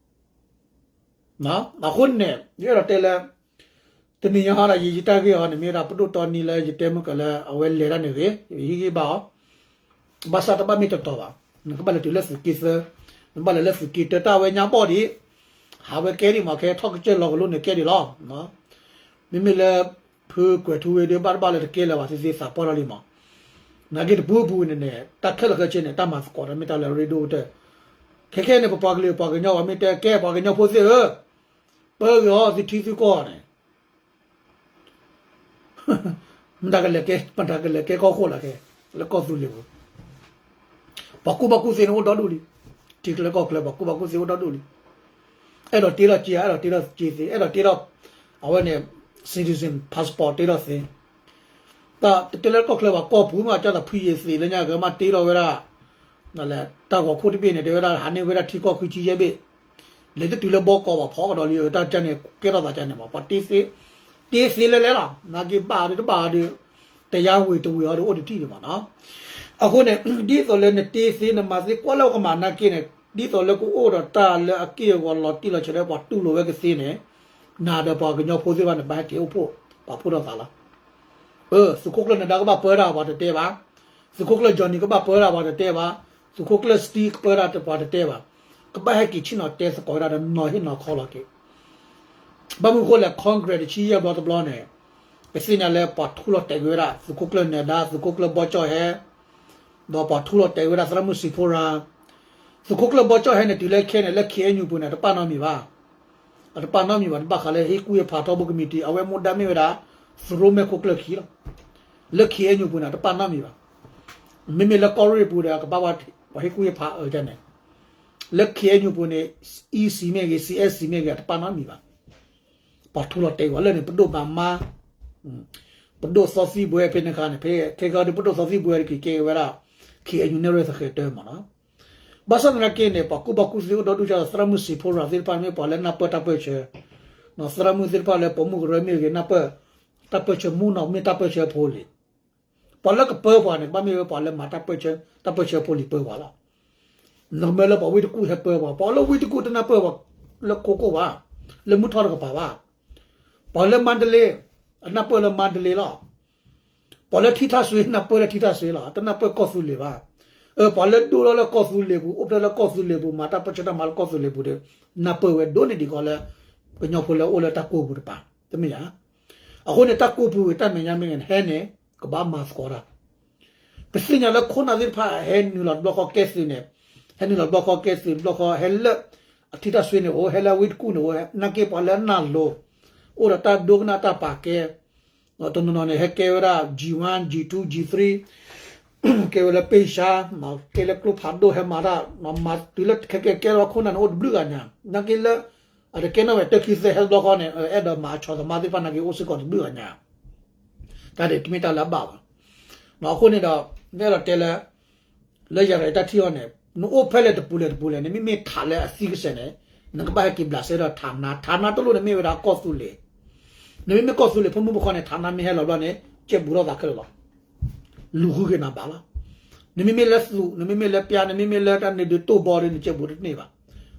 အဃိန့ၣ် ယအဲၣ်ဒိးတဲလၢ တနံၤညါဟီဒီး ယ ယတၢ်ဂ့ၢ်အီၤန့ၣ် မ့ၢ်ဝဲဒၣ်ပဒိၣ်တီနံလၢယတဲမုၢ်ကီးလၢ အဝဲလဲၤတၢ်န့ၣ်ဂ့ၤ ယဟ့ၣ်ဂံၢ်ဘါအီၤ, ဘၣ်ဆၣ်တဘၣ်မ့ၢ်တတီၤဘၣ်, နကဘၣ်လဲၤတုၤလၢသုးက့သၢ, နဘၣ်လဲၤလၢသုးက့တၢ တၢ်ဝဲညါဘီၣ်ဒံး, ဟးဝဲကဲဒံးမး ခဲထီၣ်ကစၢၢ်လီၤကလိန့ၣ်ကဲဒံးလီၤ. မ့မ့ၢ်လၢ ဖုကွဲၤထူဝ့ဒုး ဘၣ်တဘၣ်လၢတကဲလၢၤဘၣ်သ့ၣ်သ့ၣ် သးပှၢ်ထီၣ်လံမး, နာ်က့တပူၤပူၤန့ၣ်န့ၣ် တၢ်ခဲလၢာ်ခဲဆ့န့ၣ် တၢ်မၤသကိးတၢ်မ့ၢ်တၢ်လၢအရ့ဒိၣ်ကတၢၢ်, ခဲခဲန့ၣ် ပပှၤကလုာ်ပှၤကညီ ပှၤမ့ၢ်တဲကဲပှၤကညီဖိသ့ၣ်ဧၢ, ပၢဂ့ၤအီၤ သုထံသုကီၢ်န့ၣ် မတၤကလဲၤကဲ မတၤကလဲၤကဲကီၢ်ခိၣ်လၢခဲ လၢကီၢ်သူလ့ၤပူၤ, ပှၤကူၣ်ဘၣ်ကူၣ်သ့န့ၣ်အိၣ်ဒီဒူၣ်လံ, ထံချၢကီၢ်ချၢ ပှၤကူၣ်ဘၣ်ကူၣ်သ့အိၣ်ဒီဒူၣ်လံ, အဲၣ်ဒိးတ့ထီၣ်စ့ အဲၣ်ဒိးတ့ထီၣ်စ့သ့ အဲၣ်ဒိးတ့ထီၣ် အဝဲန့ၣ် citizen passport တ့ထီၣ်သ့, တၢ်တတဲလၢကီၢ်ချၢဘၣ် ကီၢ်ပူၤမး ကၢ်သးဖှံယံၤသ့လၢညါကမၣ်တ့ထီၣ်ဝဲဒၣ် တၢ်ဂီၤခိၣ်တဘ့ၣ်န့ၣ် တဲဝဲဒၣ် ဟးန့ၢ်ဝဲဒၣ်ထံကီၢ်ခွံဆံယဲၢ်ဘ့ၣ်, လဲၤတတုၤလၢဘီကီးဘၣ်ဖီကဒီးလံ တၢ်ကန့ၣ် ကဲထီၣ်သးကန့ၣ်မး ပှၤတ့သ့, တ့သ့လဲလဲလီၤ, နာ်က့ဘၣ်ဒီးတဘၣ်ဒီး, တယါဝ့ၤတဝ့ၤအီၤဒီးအိၣ်တထံၣ်ဒံးမးနီၤ. အဃိန့ၣ် ဒ်သိးလၢနတ့သ့ နမၤသ့ကွၢ်လၢကမၤနာ်က့န့ၣ် ဒ်သိးလၢကအိၣ်ဒီးတၢ်လၢအက့ၢ်အဂီၤလီၤတံၢ်လီၤဆဲးဒီးပှၤတူၢ်လိာ်ဝဲကသ့န့ၣ်, နၤဒီးပှၤကညီဖိသ့ၣ်တဖၣ်န့ၣ် ဘၣ်ဟဲက့ၤအိၣ်ဖှိၣ် ပာ်ဖှိၣ်ထီၣ်သးလီၤ. အၢ သုးခိၣ်ကျၢၢ်နဒါကဘၣ်ပၢတၢ်ပှၤတတဲဘၣ်, သုးခိၣ်ကျၢၢ် Johnny ကဘၣ်ပၢတၢ်ပှၤတတဲဘၣ်, သုးခိၣ်ကျၢၢ် Steve ကပၢတၢ်ပှၤတတဲဘၣ်, ကဘၣ်ဟဲက့ၤဆ့ၣ်နီၤတဲသကိးဝဲဒၣ်ဒီးနီၤဟ့ၣ်နီၤခီလီၤက့ၤ ဘၣ်မနုၤအဃိလဲၣ် Congress တဆံယဲၢ်ဘျီတဘျီန့ၣ် ပသ့ၣ်ညါလၢပှၤထူလီၤတဲာ်ကွံာ်ဝဲဒၣ် သုးခိၣ်ကျၢၢ်နဒါ သုးခိၣ်ကျၢၢ်ဘီကၠီၣ်ဟဲ, ဒီးပှၤထူလီၤတဲာ်ကွံာ်ဝဲဒၣ်သရၣ်မုၣ်စံးဖိရၤ, သုးခိၣ်ကျၢၢ်ဘီကၠီၣ်ဟဲန့ၣ် တုၤလၢခဲန့ၣ် လၢ K N U ပူၤန့ၣ် တပာ်နီတမံၤဘၣ်, အတပာ်နီတမံၤဘၣ် တဘၣ်ဃးလၢဟ့ၣ်ကူၣ်ဟ့ၣ်ဖးထီဘိကမံးတံာ် အဝဲမူဒါမ့ၢ်ဝဲဒၣ် သရိၣ်မဲာ်ခိၣ်ကျၢၢ်ခံလီၤ. လၢ K N U ပူၤန့ၣ် တပာ်နီတမံၤဘၣ်. မ့မ့ၢ်လၢကီၢ်ရ့ၣ်ပူၤဒီး ကဘၣ်ပှၤဟ့ၣ်ကူၣ်ဟ့ၣ်ဖးအၢကန့ၣ်, လၢ K N U ပူၤန့ၣ် E C မ့ၢ်ဂ့ၤ C S C မ့ၢ်ဂ့ၤ အတပာ်နီတမံၤဘၣ်. ပှၤထူလီၤတဲာ်ကွံာ်ဝဲလၢန့ၣ် ပဒိၣ်မၤမါ, ပဒိၣ်သီသံဘှဲဖဲန့ၣ်အခါန့ၣ် ဖဲခဲကီဒီးပဒိၣ်သီသံဘှဲတက့ၤကဲဝဲဒၣ် K N U နဲၣ်ရွဲၣ်သဃဲၤတၢမးနီၤ. ဘၣ်ဆၣ်သနာ်က့န့ၣ် ပှၤကူၣ်ဘၣ်ကူၣ်သ့အိၣ်ဒီဒူၣ်ဒီး သရၣ်မုၣ်စံးဖိရၤသ့ၣ်တဖၣ်မ့ၢ်ပှၤလၢနၢ်ပၢၢ်တၢ်ပၢၢ်ဆၢ, သရၣ်မုၣ်သ့ၣ်တဖၣ်လၢပိာ်မုၣ်ကရၢမ့ၢ်ဂ့ၤ နၢ်ပၢၢ်တၢ်ပၢၢ်ဆၢမူနီၤ မ့ၢ်တၢ်ပၢၢ်ဆၢဖိလံၤ. ပှၤလၢကပၢပှၤန့ၣ် ကဘၣ်မ့ၢ်ဝဲပှၤလၢမၤတၢ်ပၢၢ်ဆၢ တၢ်ပၢၢ်ဆၢဖိလံၤပၢပှၤလီၤ. နကမၢလၢပှၤဝ့ၢ်တကူၣ်ဟဲပၢပှၤ, ပှၤလၢဝ့ၢ်တကူၣ်တနၢ်ပၢၢ်ပှၤလၢခိခိၣ်ဘၣ်, လၢမုၢ်ထီၣ်တကပၤဘၣ်. ပှၤလၢမါတလ့ အနၢ်ပၢၢ်လၢမါတလ့လီၤ. ပှၤလၢထံထၣ်စွ့ နၢ်ပၢၢ်လၢထံထၣ်စွ့လီၤ, တနၢ်ပၢၢ်ကီၢ်သူလ့ၤဘၣ်. အၢ ပှၤလၢဒိၣ်ထီၣ်လၢကီၢ်သူလ့ၤပူၤ အိၣ်ဖျဲၣ်လၢကီၢ်သူလ့ၤပူၤ မၤတၢ်ပၢၢ်ဆၢတၢ်မၤလၢကီၢ်သူလ့ၤပူၤဒီး နၢ်ပၢၢ်ဝဲဒိၣ်န့ၢ်ဒံးကီးလၢ ကညီဖိလၢအိၣ်လၢတၢ်ကိၢ်ပူၤတပၤ, တမ့ၢ်ဧါ. အဃိန့ၣ် တၢ်ကိၢ်ပူၤဂ့ၤ တၢ်မဲာ်ညါမ့ၢ်ဂ့ၤန့ၣ် ဟဲန့ၣ် ကဘၣ်မၤသကိးတၢ် ပသ့ၣ်ညါလၢခိၣ်နၢ်သ့ၣ်တဖၣ် ဟဲနုာ်လီၤတဘျီဃီကဲသုးန့ၣ်, ဟဲနုာ်လီၤတဘျီဃီကဲသုးတဘျီဃီ ဟဲလၢအထံထၣ်စွ့န့ၣ်အိၣ်, ဟဲလၢအဝ့ၢ်တကူၣ်န့ၣ်အိၣ်, နာ်က့ပှၤလၢအနၢ်လိၤ အိၣ်ဒီးတၢ်ဒိကနၣ်တၢ်ပာ်ကဲ, တနီၤနီၤန့ၣ် ဟဲကဲဝဲဒၣ် G one, G two, G three, ကဲဝဲလၢပ့ၢ်ဆါ, ကဲလၢကျိဖးဒိၣ် ဟဲမၤတၢ်, မၤတုၤလၢခဲကဲကဲထီၣ်ခိၣ်နၢ်န့ၣ် အိၣ်တဘျုးဂၤညါ, နာ်က့လၢ အတကဲနီၣ်ဝဲတၢခံသၢဟဲတဘျီဃီန့ၣ် အဲၣ်ဒိးမၤအဆီသမါသ့ၣ်တဖၣ်နာ်က့အိၣ်စ့ၢ်ကီးတဘျုးဂၤညါ, တၢ်ဒ်တမ့ၢ်တၢ်လၢအဘၣ်ဘၣ်. အဃိန့ၣ်ဒီး ယအဲၣ်ဒိးတဲလၢ လၢယၤရဲတၢ်ထံၣ်အီၤန့ၣ် နအိၣ်ဖဲလဲၣ်တပူၤလဲၣ်တပူၤလဲၣ် နမ့မ့ၢ်ထးလၢအသံကစဲးန့ၣ် နကဘၣ်ဟဲက့ၤဘျးစဲဒီး ဌာန, ဌာန တလိၣ်န့ၣ်မ့ၢ်ဝဲဒၣ်ကီၢ်သူလ့ၤ, နမ့မ့ၢ်ကီၢ်သူလ့ၤဖိမုၣ်ဖိခွါန့ၣ် ဌာန မ့ၢ်ဟဲလီၤဘျီန့ၣ် ကဲဘူးထီၣ်သးခဲလၢာ်လီၤ. လူၤဃုက့ၤနၤဘၣ်လီၤ. နမ့မ့ၢ်လၢသူး, နမ့မ့ၢ်လၢပျါ, နမ့မ့ၢ်လၢတၢ်န့ၣ်ဒုးတိၢ်ဘီဒီး နကဲဘူးတန့ၢ်ဘၣ်.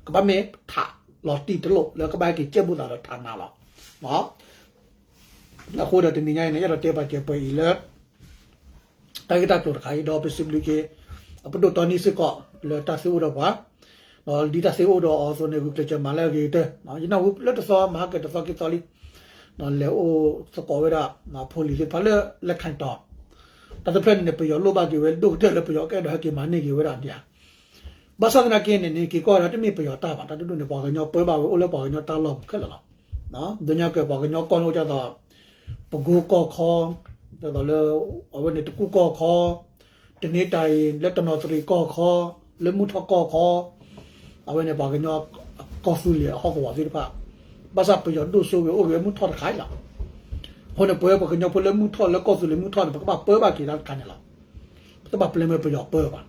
ကဘၣ်မ့ၢ်ထးလီၤတံၢ်တလိၣ်လၢကဘၣ်ဟဲက့ၤကဲဘူးသးဒီး ဌာန လီၤ. အဃိဒီးတနံၤညါအံၤန့ၣ် ယအဲၣ်ဒိးတဲပာ်စၢၤပှဲၤအံၤလၢ တၢ်ဂ့ၢ်တၢ်ကျိၤတခါအံၤ ဒီးပစံးဘျုးက့ၤ အပဒိၣ်တီနံစ့ၢ်ကီး လၢတၢ်သ့အိၣ်ဒီးပှၤ, ဒီးဒ်တၢ်သ့အိၣ်ဒီးအီၤအသိးန့ၣ် ဂုာ်ကျဲးစၢးမၤလၢအဂ့ၤကတၢၢ်, ယနၢ်ဟူလၢတသီ မဟါကတသီခံသီလံ, လဲၤအိၣ်သကိးဝဲဒၣ် ဖိလံၤသ့ၣ်တဖၣ်လၢ လဲၤခၢၣ်တီၤ, တၢ်တဖျၢၣ်န့ၣ်န့ၣ် ပယီၤလိၣ်ဘၣ်က့ၤဝဲဒိၣ်ကတၢၢ်လၢပယီၤကအဲၣ်ဒိးဟဲက့ၤမၤန့ၢ်က့ၤဝဲဒၣ်ဒ်ဧါ. ဘၣ်ဆၣ်သနာ်က့န့ၣ် နက့ၤကွၢ်ဝဲဒၣ်တမ့ၢ်ပယီၤတၢ်ဘၣ်, တၢ်တဒူၣ်န့ၣ် ပှၤကညီပၢဘၣ်ဝဲ အိၣ်လၢပှၤကညီတၢ်လီၢ်ပူၤခဲလၢာ်လီၤ. ဒ်ညါက့ၤပှၤကညီကီၢ်န့ၣ်အိၣ်ဒ်သိး ပကိကီၢ်ခီ, ဒ်သိးလၢ အဝဲန့ၣ်တကူၣ်ကီၢ်ခီ, တနံၤတၢ်အံၤ လၢတနီသရံၣ်ကီၢ်ခီ, လၢမုၢ်ထီၣ်ကီၢ်ခီ, အဝဲန့ၣ်ပှၤကညီကီၢ်သူလ့ၤအဟီၣ်ကဝီၤသ့ၣ်တဖၣ်, ဘၣ်ဆၣ်ပယီၤဒိၣ်စိဂ့ၤအိၣ်ဂ့ၤမုၢ်ထီၣ်တခါအံၤလီၤ. အဃိန့ၣ် ပဝဲပှၤကညီဖိလၢမုၢ်ထီၣ်လၢကီၢ်သူလ့ၤမုၢ်ထီၣ်န့ၣ် ပကဘၣ်ပၢဘၣ်က့ၤတၢ်တခါန့ၣ်လီၤ. ပတဘၣ်ပျဲမ့ၢ်ပယီၤပၢဘၣ်.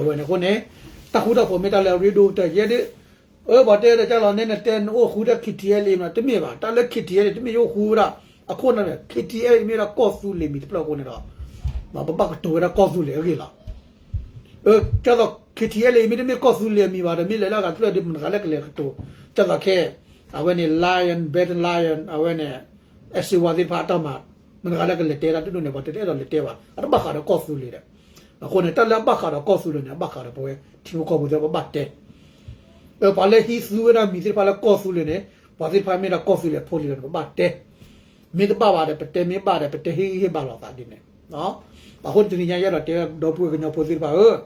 အဝဲန့ၣ်အဃိန့ၣ် တၢ်ဃူတၢ်ဖိးမ့ၢ်တၢ်လၢအရ့ဒိၣ်ကတၢၢ်ယဲဒၣ် အၢ ပှၤတဲဒီးကၢ်လီၤန့ၣ် နတဲနအိၣ်ဃုဒၣ် K T L A မး တမ့ၢ်ဘၣ်, တၢ်လၢ K T L A တမ့ၢ်ယအိၣ်ဃုဝဲဒၣ်, အခိၣ်နၢ်န့ၣ် K T L A မ့ၢ်ဝဲဒၣ်ကီၢ်သူလ့ၤမံၤတဖျၢၣ်အဃိန့ၣ်ဒီး ပဘၣ်ကတိၤဝဲဒၣ်ကီၢ်သူလ့ၤအဂ့ၢ်လီၤ. အၢ ကၢ်သိး K T L A မ့ၢ်တမ့ၢ်ကီၢ်သူလ့ၤအမံၤဘၣ်ဒီး မ့ၢ်လဲၤလၢအဂၤတဖျၢၣ်ဒီး မတၤတဂၤလၢကလဲၤကတိၤ, ကၢ်သိးခဲ အဝဲန့ၣ် Lion, Battalion အဝဲန့ၣ် အဲၣ်စ့ဝါသ့ၣ်တဖၣ်အတၢ်မၤ, မတၤတဂၤလၢကလဲၤတဲတၢ်တဒူၣ်န့ၣ် ပှၤတအဲၣ်ဒိးလဲၤတဲဘၣ်, အတဘၣ်ဃးဒီးကီၢ်သူလ့ၤဒီး, အဃိန့ၣ် တၢ်လၢအဘၣ်ဃးဒီးကီၢ်သူလ့ၤန့ၣ် အဘၣ်ဃးဒီးပဝဲထံဖိကီၢ်ဖိသ့ၣ်တဖၣ်ဘၣ်တဲ ပှၤလၢဟံးသူဝဲဒၣ်မံၤသ့ၣ်တဖၣ်လၢကီၢ်သူလ့ၤန့ၣ် ပှၤသ့ၣ်တဖၣ်မ့ၢ်ဒၣ်ကီၢ်သူလ့ၤအဖိလံၤလီၤန့ၣ် ပဘၣ်တဲ, မ့ၢ်တဘၣ်ဘၣ်ဒီး ပတဲမ့ၢ်ဘၣ်ဒီး ပတဲဟ့ၣ်ဂံၢ်ဟ့ၣ်ဘါလိာ်သးဒ်န့ၣ်. အဃိန့ၣ် တနံၤညါ ယအဲၣ်ဒိးတဲဒီပုၢ်ဝဲၢ်ကညီဖိသ့ၣ်တဖၣ်ဧၢ,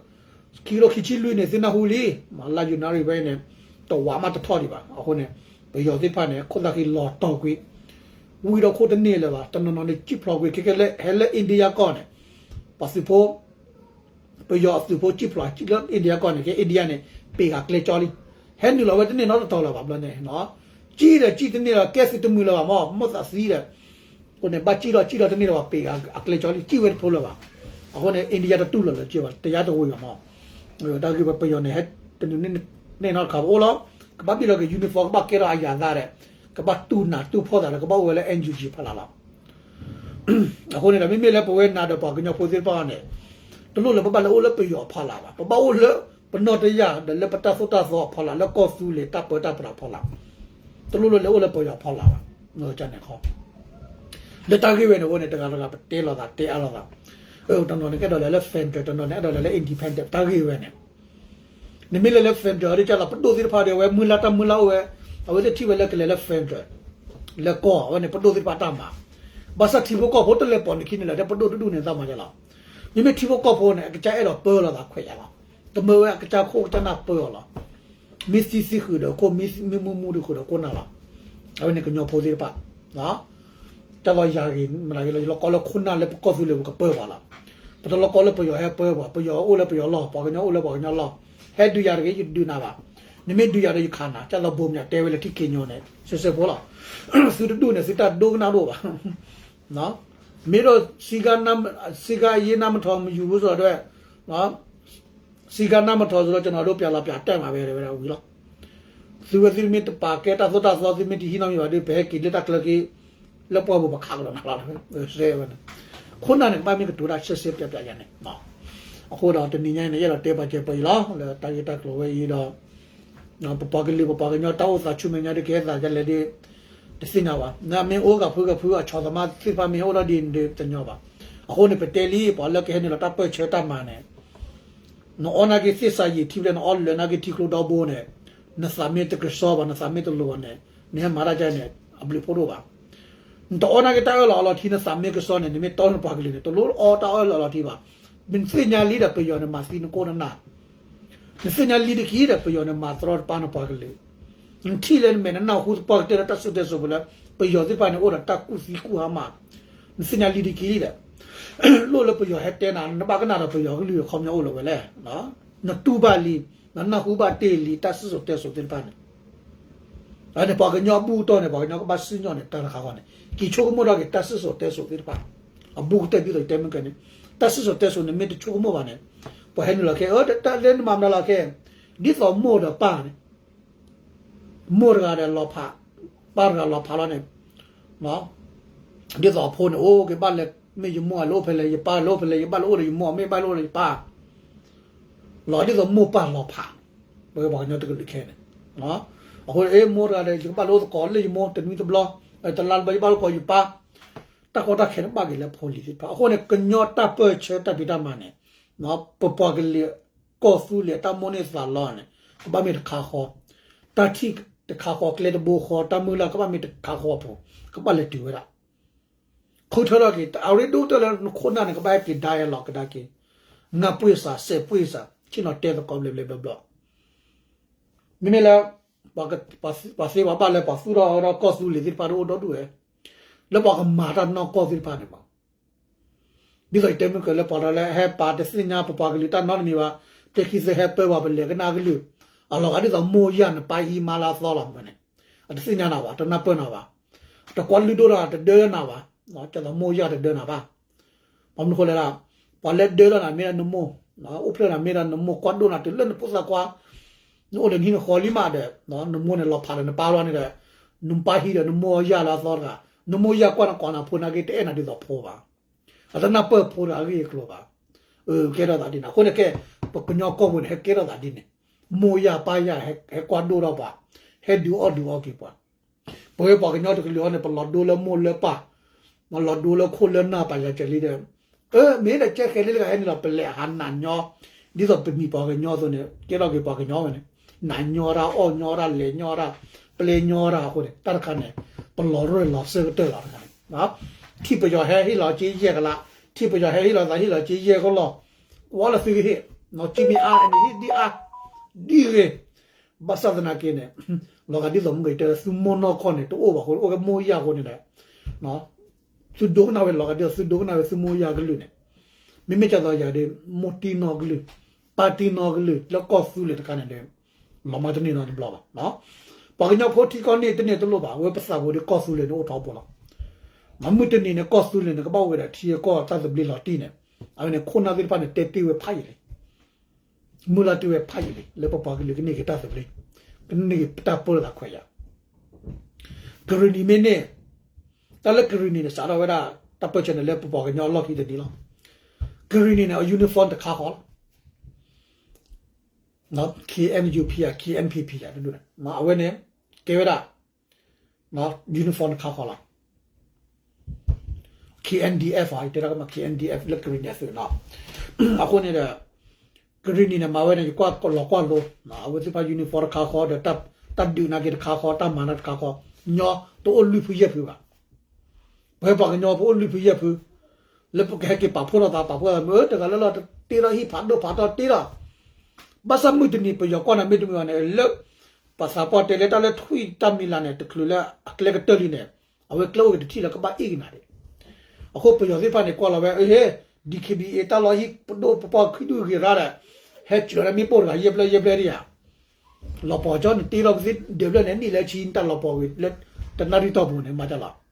ခံကထိခံဆံလွံၢ်န့ၣ် သုနၢ်ဟူလံ, လါယနူၤအါရံၤဝဲန့ၣ် တဝးမးတထီၣ်ဒံးဘၣ်. အဃိန့ၣ် ပယီၤသ့ၣ်တဖၣ်န့ၣ် ခိၣ်သၣ်ဃံလီၤတီၤကွံာ်, ဝံၤဒီးခိၣ်တန့ၢ်လၢၤဘၣ်, တနီၤနီၤန့ၣ် စံၣ်ဖျိးကွံာ် ခဲကဲလၢဟဲလၢ India ကီၢ်န့ၣ် ပှၤသုးဖိ ပယီၤအသုးဖိစံၣ်ဖျိးလၢ India ကီၢ်န့ၣ် ကဲ India န့ၣ် ပ့ၤဂၤကျဲကၠီလံ, ဟဲနုာ်လီၤဝဲတန့ၢ်နီတတီၤလၢၤဘၣ်ဘျီန့ၣ်, စံၣ်ဒီးစံၣ်တန့ၢ်လၢၤ ကဲသုးတမုာ်လၢၤဘၣ်မး မိၣ်သးသံဒီး, အဃိန့ၣ် ဘၣ်စံၣ်ထီၣ်စံၣ်ထီၣ်တန့ၢ်လၢၤဘၣ် ပ့ၤဂၤအကျဲကၠီလံ စံၣ်ဝဲတဖျိလၢၤဘၣ်. အဃိန့ၣ် India တတူၢ်လိာ်လၢၤက့ဘၣ် တယါတဝ့ၤဘၣ်မး, တၢ်ဂ့ၢ်ဝဲပယီၤန့ၣ် ဟဲတနုာ်န့ၢ်နီတခါပအိၣ်လီၤ, ကဘၣ်ဘံၣ်လီၤက့ၤ uniform ကဘၣ်ကဲထီၣ်အယၤသးဒီး, ကဘၣ်တူၢ်နးတူၢ်ဖှီၣ်သးဒီး ကဘၣ်အိၣ်ဝဲလၢ N U G ဖီလာ်လီၤ. အဃိန့ၣ်ဒီး မ့မ့ၢ်လၢပဝဲနၤဒီးပှၤကညီဖိသ့ၣ်တဖၣ်န့ၣ်, တလိၣ်လၢပဘၣ်လဲၤအိၣ်လၢပယီၤအဖီလာ်ဘၣ်, ပဘၣ်အိၣ်လၢပနီၢ်တယၢ်ဒီးလၢပတၢ်သိၣ်တၢ်သီအဖီလာ် လၢကီၢ်သူလ့ၤတၢ်ပၢတၢ်ပြးအဖီလာ်, တလိၣ်လၢလဲၤအိၣ်လၢပယီၤအဖီလာ်ဘၣ်. န့ၣ်ခီ လၢတၢ်ဂ့ၢ်ဝဲန့ၣ်အဃိန့ၣ် တဂၤတဂၤပတဲလိာ်သးတဲအါလိာ်သး, တနီၤန့ၣ်ကဲဒီးလဲၤလၢ federal တနီၤန့ၣ်အဲၣ်ဒိးလဲၤလၢ independent တၢ်ဂ့ၢ်ဝဲန့ၣ် နမ့ၢ်လဲၤလၢ federal ဒ်ကၢ်လီၤ ပဒိၣ်သ့ၣ်တဖၣ်ဒီး အဝဲမုၢ်လၢ်တၢ်မုၢ်လၢ်အိၣ်ဝဲ, အဝဲသ့ၣ်ထံၣ်ဝဲလၢကလဲၤလၢ federal လၢကီၢ်အဝဲန့ၣ် ပဒိၣ်သ့ၣ်တဖၣ်တၢ်မၤ, ဘၣ်ဆၣ်ထံဖိကီၢ်ဖိတလဲၤပိာ်န့ၢ်ခံန့ၣ်လၢ တဲပဒိၣ်တဒူၣ်န့ၣ်တၢ်မၤဒ်လီၤ. မ့မ့ၢ်ထံဖိကီၢ်ဖိန့ၣ် အကစၢ်အဲၣ်ဒိးပၢလီၤသးခွဲးယာ်လီၤ. ကမၢဝဲအကစၢ်ခိၣ်ကစၢ်နၢ်ပၢအီၤလီၤ. မ့ၢ်သံသံဃုာ်ဒီးခိၣ်, မ့ၢ်မူမူဒီးဃုာ်ဒီးခိၣ်နၢ်လီၤ. အဝဲန့ၣ်ကညီဖိသ့ၣ်တဖၣ် တၢ်လီၤယၤဂ့ၤ မနုၤဂ့ၤလီၤ ယလီၤကီလၢခိၣ်နၢ်လၢပကီၢ်သူလ့ၤပကပၢပှၤလီၤ. ပတလီၤကီလၢပယီၤဟဲပၢပှၤ, ပယီၤအိၣ်လၢပယီၤလီၢ်, ပှၤကညီအိၣ်လၢပှၤကညီလီၢ်. ဟဲဒုးယၤတဂ့ၤ ယဒုးနၤဘၣ်. နမ့ၢ်ဒုးယၤဒီးယခးနၤ, ကၢ်လီၤဘိမၠးတဲဝဲလၢထံၣ်က့ၤညီန့ၣ် စဲစဲဖိလီၤ. သုတဒူၣ်န့ၣ် သုတၢ်ဒိကနၣ်ဒိၣ်ဘၣ်. မ့ၢ်ဒီး စံဂါအယ့နၢ်မထီၣ်မယူၤဖိစီၤဒွဲၣ် စံဂါနၢ်မထီၣ်စ့ၢ်ကီး ကျွန်တော်တို့ ပြန်လာပြန်တက်မှာပဲ တဲဝဲဒၣ်ဝံၤလီၤ. သုဝဲသုမ့ၢ်တပာ်ကဲတၢ်သိၣ်တၢ်သီ သုမ့ၢ်တဟံးနီတမံၤဘၣ်ဒီး ပဟဲက့ၤလၢတၢ်ကျၢၤက့ၤ လၢပှၢ်ပူၤပခးကဒီးနၤလီၤ တဲဝဲန့ၣ်. ခိၣ်နၢ်န့ၣ် ကဘၣ်မ့ၢ်ကတိၤတၢ်စဲစဲပျးပျးယၤန့ၣ်. အဃိဒီးတနံၤညါအံၤန့ၣ် ယအဲၣ်ဒိးတဲပာ်စၢၤပှၤအံၤလီၤ လၢတၢ်ဂ့ၢ်တၢ်ကျိၤဝဲအံၤဒီး ပပှၤကလုာ်ပပှၤကညီတၢ်အိၣ်သးဆူမဲာ်ညါဒ်ကဲသးဒ်လဲၣ်ဒီး တသ့ၣ်ညါဘၣ်. နမ့ၢ်အိၣ်ကဖုကဖုအဆီၣ်သမားသ့ၣ်တဖၣ်မ့ၢ်အိၣ်ဒီးဒ်န့ၣ်ဒီးတညီဘၣ်. အဃိန့ၣ် ပတဲလံ ပှၤလၢကဟဲနုာ်လီၤတၢ်ပၢၢ်ဆၢတၢ်မၤန့ၣ် နအီနာ်က့ၤသ့ၣ်စၤယံာ်ထံဖျဲး နအီလၢာ်နာ်က့ၤထံကျိဒီဘိန့ၣ် နသးမ့ၢ်တကဆှီဘၣ် နသးမ့ၢ်တလိၤဘၣ်န့ၣ် နဟဲမၤတၢ်ဒ်န့ၣ် အဘျုးဖးဒိၣ်ဘၣ်. နတအီနာ်က့ၤတၢ်အၢၣ်လီၤအီလီၤထံ နသးမ့ၢ်ကဆှီန့ၣ် နမ့ၢ်တီနပှၤကလုာ်န့ၣ် တလိၣ်အီတၢ်အၢၣ်လီၤအီလီၤထံဘၣ်. နသ့ၣ်ညါလံဒီးပယီၤန့ၣ်မၤသံနကိၣ်နနၢ် နသ့ၣ်ညါလံတက့ၢ်ဒီး ပယီၤန့ၣ်မၤတရီတပါနပှၤကလုာ်. နထံၣ်လၢနမဲာ်နနၢ်ဟူသပှၢ်ကတၢၢ်လၢတၢ်စံၣ်စိၤတဲစိၤပူၤလၢ ပယီၤသ့ၣ်တဖၣ်န့ၣ် အိၣ်ဒီးတၢ်ကူၣ်သံကူၣ်ဟါမၢ်. နသ့ၣ်ညါလံတက့ၢ်ဒီး လိၣ်လၢပယီၤဟဲတဲနၤ နဘၣ်ကနၣ်ဒီးပယီၤကလုၢ်အခီပညီအိၣ်လၢၤဝဲလဲၣ်. နတူၢ်ဘၣ်လံ နနၢ်ဟူဘၣ်တ့ၢ်လံတၢ်စံၣ်စိၤတဲစိၤသ့ၣ်တဖၣ်န့ၣ် အန့ၣ် ပှၤကညီအဘူၣ်အတီၢ်န့ၣ် ပှၤကညီကဘၣ်စံၣ်ညီၣ်န့ၣ် တၢ်တခါဃီန့ၣ် က့ၤဆိကမိၣ်ထီၣ်က့ၤတၢ်စံၣ်စိၤတဲစိၤသ့ၣ်တဖၣ် အဘူးကတၢၢ်ဒ်သိးယတဲမုၢ်ကန့ၣ် တၢ်စံၣ်စိၤတဲစိၤန့ၣ်မ့ၢ်တဆိကမိၣ်ဘၣ်န့ၣ် ပှၤဟဲနုာ်လီၤခဲ အၢ တၢ်လၢနမၤမနုၤလီၤခဲ ဒ်သိးမိၢ်ဒီးပၢ်န့ၣ် မိၢ်တဂၤဒီးလီၤဖး ပၢ်တဂၤလီၤဖးလီၤန့ၣ် ဒ်သိးအဖိန့ၣ် အိၣ်က့ၤဘၣ်လဲၤ မ့ၢ်ယမိၢ်လဲၤအိၣ်ဖဲလဲၣ် ယပၢ်လဲၤအိၣ်ဖဲလဲၣ် ယဘၣ်လဲၤအိၣ်ဒီးယမိၢ် မ့ၢ်ဘၣ်လဲၤအိၣ်ဒီးယပၢ် လီၤဒ်သိးမိၢ်ပၢ်လီၤဖး ပဝဲပှၤကညီတကလုာ်ခဲန့ၣ် အဃိန့ၣ် မိၢ်တဂၤဒီး ယကဘၣ်လဲၤအိၣ်သကိးလၢယမိၢ်တနွံတဘျီ တလါတဘျီ ယဘၣ်အိၣ်သကိးယပၢ် တၢ်ကီတၢ်ခဲန့ၣ် ဘၣ်က့ၤလၢဖိလံၤသ့ၣ်တဖၣ် အဃိန့ၣ် ကညီတၢ်ပၢၢ်ဆၢတၢ်ဖံးတၢ်မၤန့ၣ် ပပှၤကလုာ် ကီၢ်သူလ့ၤအတၢ်မိၣ်န့ၢ်သးလီန့ၣ် ကဘၣ်မ့ၢ်တခါဃီ တၢ်ထံၣ်တခါဃီ ကျဲတဘိဃီ တၢ်မုၢ်လၢ်ကဘၣ်မ့ၢ်တခါဃီအပူၤ ကဘၣ်လဲၤတုၤဝဲဒၣ် ခူၣ်ထၢထီၣ်က့ၤ အရ့ဒိၣ်ကတၢၢ်လၢနခိၣ်နၢ်န့ၣ် ကဘၣ်ဟဲက့ၤဒါယဲလီၤကဒါက့ၤ နၢ်ပှ့ၤစး စဲးပှ့ၤစး ဆ့ၣ်နီၤတဲသကိးဘျဲၣ်ဘျဲၣ်ဘျီဘျီ မ့မ့ၢ်လၢ ပှၤသ့ပှၤဘၣ်လၢပှၤသူၣ်ထီၣ်အီထီၣ်ကီၢ်သူလ့ၤသ့ၣ်တဖၣ်တအိၣ်ဒီဒူၣ်ဝဲ လၢပှၤကမၤတၢ်နီၢ်ကီၢ်သ့ၣ်တဖၣ်န့ၣ်မး ဒ်သိးယတဲမုၢ်ကလၢပှၤဒီးလၢဟဲပာ်တသ့ၣ်ညါပပှၤကလုာ်တၢ်နီတမံၤဘၣ် တဲခံသ့ဟဲပၢပှၤပလဲၤကနၣ်ကလုာ် အလီၤဂာ်ဒ်သိးမိၢ်ယၢ်နပၢ်ဟံးမါလၢအသီလီၤမးန့ၣ် အတသ့ၣ်ညါနၤဘၣ် တနၢ်ပၢၢ်နၤဘၣ် တကွၢ်လုၢ်ဒိၣ်တၢ် တဒၢနၤဘၣ် ဒ်သိးမိၢ်ယၢ်တဒၢနၤဘၣ် ဘၣ်မနုၤဃိလဲၣ်ဒၣ် ပှၤလၢဒၢထီၣ်နၤမ့ၢ်ဒၣ်နမိၢ် အိၣ်ဖျဲၣ်နၤမ့ၢ်ဒၣ်နမိၢ် ကွၢ်ဒိၣ်နၤတုၤလၢနဖိသၣ်ခွါ နအိၣ်ဒီးနဟံၣ်နဃီလံမးဒီး နမိၢ်န့ၣ်လီၤဖးဒီးနပၢ်လီၤန့ၣ်ဒီး နပၢ်ဟံးဒီးနမိၢ်ယၢ်လၢအသီတဂၤ, နမိၢ်ယၢ်ကွၢ်နကွၢ်နဖိနာ်က့ တအဲၣ်နၤဒ်သိးဖိဘၣ်. အတနၢ်ပၢၢ်ဖိတဂၤအဂ့ၢ်အကျိၤဘၣ်. ကဲထီၣ်သးဒ်န့ၣ် အဃိန့ၣ်ကဲ ပကညီကီၢ်ပူၤန့ၣ် ဟဲကဲထီၣ်သးဒ်န့ၣ်, မိၢ်ယၢ်ပၢ်ယၢ် ဟဲကွၢ်ဒိၣ်ထီၣ်ပှၤ, ဟဲဒုးအီၣ်ဒုးအီက့ၤပှၤ. ပဝဲပှၤကညီတကလုာ်အံၤန့ၣ် ပလီၤဒိလၢမိၢ်လၢပၢ်, လီၤဒိလၢခိၣ်လၢနၢ်ပာ်ယၤစၢၤလံဒီး, မ့ၢ်ဒီးကဲဃဲၤလံတဂၤဟဲန့ၣ်လီၤ ပလဲၤဟးနးညီ, ဒ်သိးပမံၤပှၤကညီအသိးန့ၣ် ကဲထီၣ်က့ၤပှၤကညီဝဲန့ၣ်, နးညီတၢ် အီၣ်ညီတၢ် လဲၤညီတၢ် ပျဲညီတၢ်အဃိန့ၣ် တၢ်တခါန့ၣ် ပလီၤရၢၢ်လီၤစၢၢ်ကတၢၢ်လီၤတခါန့ၣ်, ထံၣ်ပယီၤဟဲဟ့ၣ်လီၤက့ယဲၢ်ကလး, ထံၣ်ပယီၤဟဲဟ့ၣ်လီၤသးဟ့ၣ်လီၤက့ယဲၢ်ကလီၤ, ဝဲလၢသုကဟ့ၣ်, ကံမ့ၢ်အါန့ၣ်ဟ့ၣ်ဒ်အါ, ဒ်ဂ့ၤ ဘၣ်ဆၣ်သနာ်က့န့ၣ် လီၤဂာ်ဒ်သိးမုၢ်ဂ့ၤတဲလၢသုမိၢ်နီၢ်ခီၣ်န့ၣ် တအိၣ်ဘၣ်အဃိန့ၣ် အိၣ်ကဲမိၢ်ယၢ်အဃိန့ၣ်ဒီး သုဒိကနၣ်ဝဲလီၤဂာ်ဒ်သိးသုဒိကနၣ်ဝဲသုမိၢ်ယၢ်ကလုၢ်န့ၣ်, မ့မ့ၢ်ကသိးယၤဒီး မိၢ်တံၢ်နီၢ်ကလုၢ်, ပၢ်တံၢ်နီၢ်ကလုၢ်လၢကီၢ်သူလ့ၤတခါန့ၣ်ဒီး လီၤမၢ်တန့ၢ်နီတဘျီဘၣ်. ပှၤကညီဖိထံကီၢ်န့ၣ်တန့ၢ်တလိၣ်ဘၣ်, အဝဲပသးပူၤဒီးကီၢ်သူလ့ၤန့ၣ်အိၣ်ထီဘိလီၤ. မ့ၢ်မုၢ်တနံၤန့ၣ် ကီၢ်သူလ့ၤန့ၣ် ကဘၣ်အိၣ်ဝဲဒၣ်ထံအကီၢ်တၢ်သဘျ့လီၤတံၢ်န့ၣ်, အဝဲန့ၣ်ခိၣ်နၢ်သ့ၣ်တဖၣ်န့ၣ် တဲတ့ၢ်ဝဲဖးယံာ်လံ မုၢ်လၢ်တ့ၢ်ဝဲဖးယံာ်လံ လၢပပှၤကလုာ်ကန့ၢ်က့ၤတၢ်သဘျ့, ကန့ၢ်က့ၤတၢ်ပၢလၢသးခွဲးယာ်. ကရံၣ်နံၤမ့ၢ်န့ၢ်, တၢ်လၢကရံၣ်နံၤန့ၣ် စးထီၣ်ဝဲဒၣ် တၢ်ပၢဆှၢန့ၣ်လၢပပှၤကညီအလီၢ်ခံတနံၤလီၤ. ကရံၣ်နံၤန့ၣ် အ uniform တခါဃီလီၤ. ခ့ၣ်အဲၣ်ယူၣ်ပံၤ ခ့ၣ်အဲၣ်ပံၤ အဝဲန့ၣ် ကဲဝဲဒၣ် uniform တခါဃီလီၤ. ခ့ၣ်အဲၣ်ဒီးအ့ဖ် ယတဲဒၣ်ကမၤ ခ့ၣ်အဲၣ်ဒီးအ့ဖ် လၢကရံၣ်နံၤအသုးနီၤ. အဃိန့ၣ်ဒီး ကရံၣ်နံၤန့ၣ် မၤဝဲန့ၣ် ယကွၢ်လီၤကွၢ်လိ, အဝဲသ့ၣ်တဖၣ် uniform တခါဃီဒီး တၢ်ဒုးနာ်က့တခါဃီ တၢ်မၤနာ်တခါဃီ, ညီတအိၣ်လွံၢ်ဖုယဲၢ်ဖုဘၣ်. ပဝဲပှၤကညီပအိၣ်လွံၢ်ဖုယဲၢ်ဖု, လၢပကဟဲက့ၤပာ်ဖှိၣ်ထီၣ်သး ပာ်ဖှိၣ်သးမ့ၢ်တဂၤလၢလီၤတ့ထီၣ်ဟံၣ်ဖးဒိၣ်ဖးထီတ့ထီၣ်, ဘၣ်ဆၣ်မုၢ်တနံၤပယီၤကွၢ်နၤမ့ၢ်တမုာ်ဘၣ်န့ၣ် လၢ ပှၤသးပှၢ်တဲလၢတၢ်လၢထွံၣ်တၢ်မံၤလၢ်န့ၣ် တချုးလၢအကျဲကတၢၢ်လံန့ၣ် အဝဲကျဲအိၣ်က့ၤတထံၣ်လၢကဘၣ်အ့ၣ်က့ၤနၤဒံး. အဃိပယီၤသ့ၣ်တဖၣ်န့ၣ် ကွၢ်လီၤဝဲ အဟ့ၣ် DKBA တၢ်လီၢ်ဟံၣ်ပဒိၣ်ပပှၢ်ခံဒူၣ်ဂ့ၤရၣ်ဒီး ဟဲစၢၤလၢမ့ၣ်ပိၢ်တဂၤ ယဲၢ်ဖျၢၣ်ယဲၢ်ဖျၢၣ်ဒံးဧါ. လီၤပှီၤကၠီန့ၣ် တ့ထီၣ်ပသ့ၣ်ဒဲးဖျၢၣ်န့ၣ် နံၣ်လၢဆံ တၢ်လီၤပှီၤဝံၤလၢ တနၣ်ရံၣ်တီၢ်ပူၤန့ၣ် မၤတၢ်လီၤ.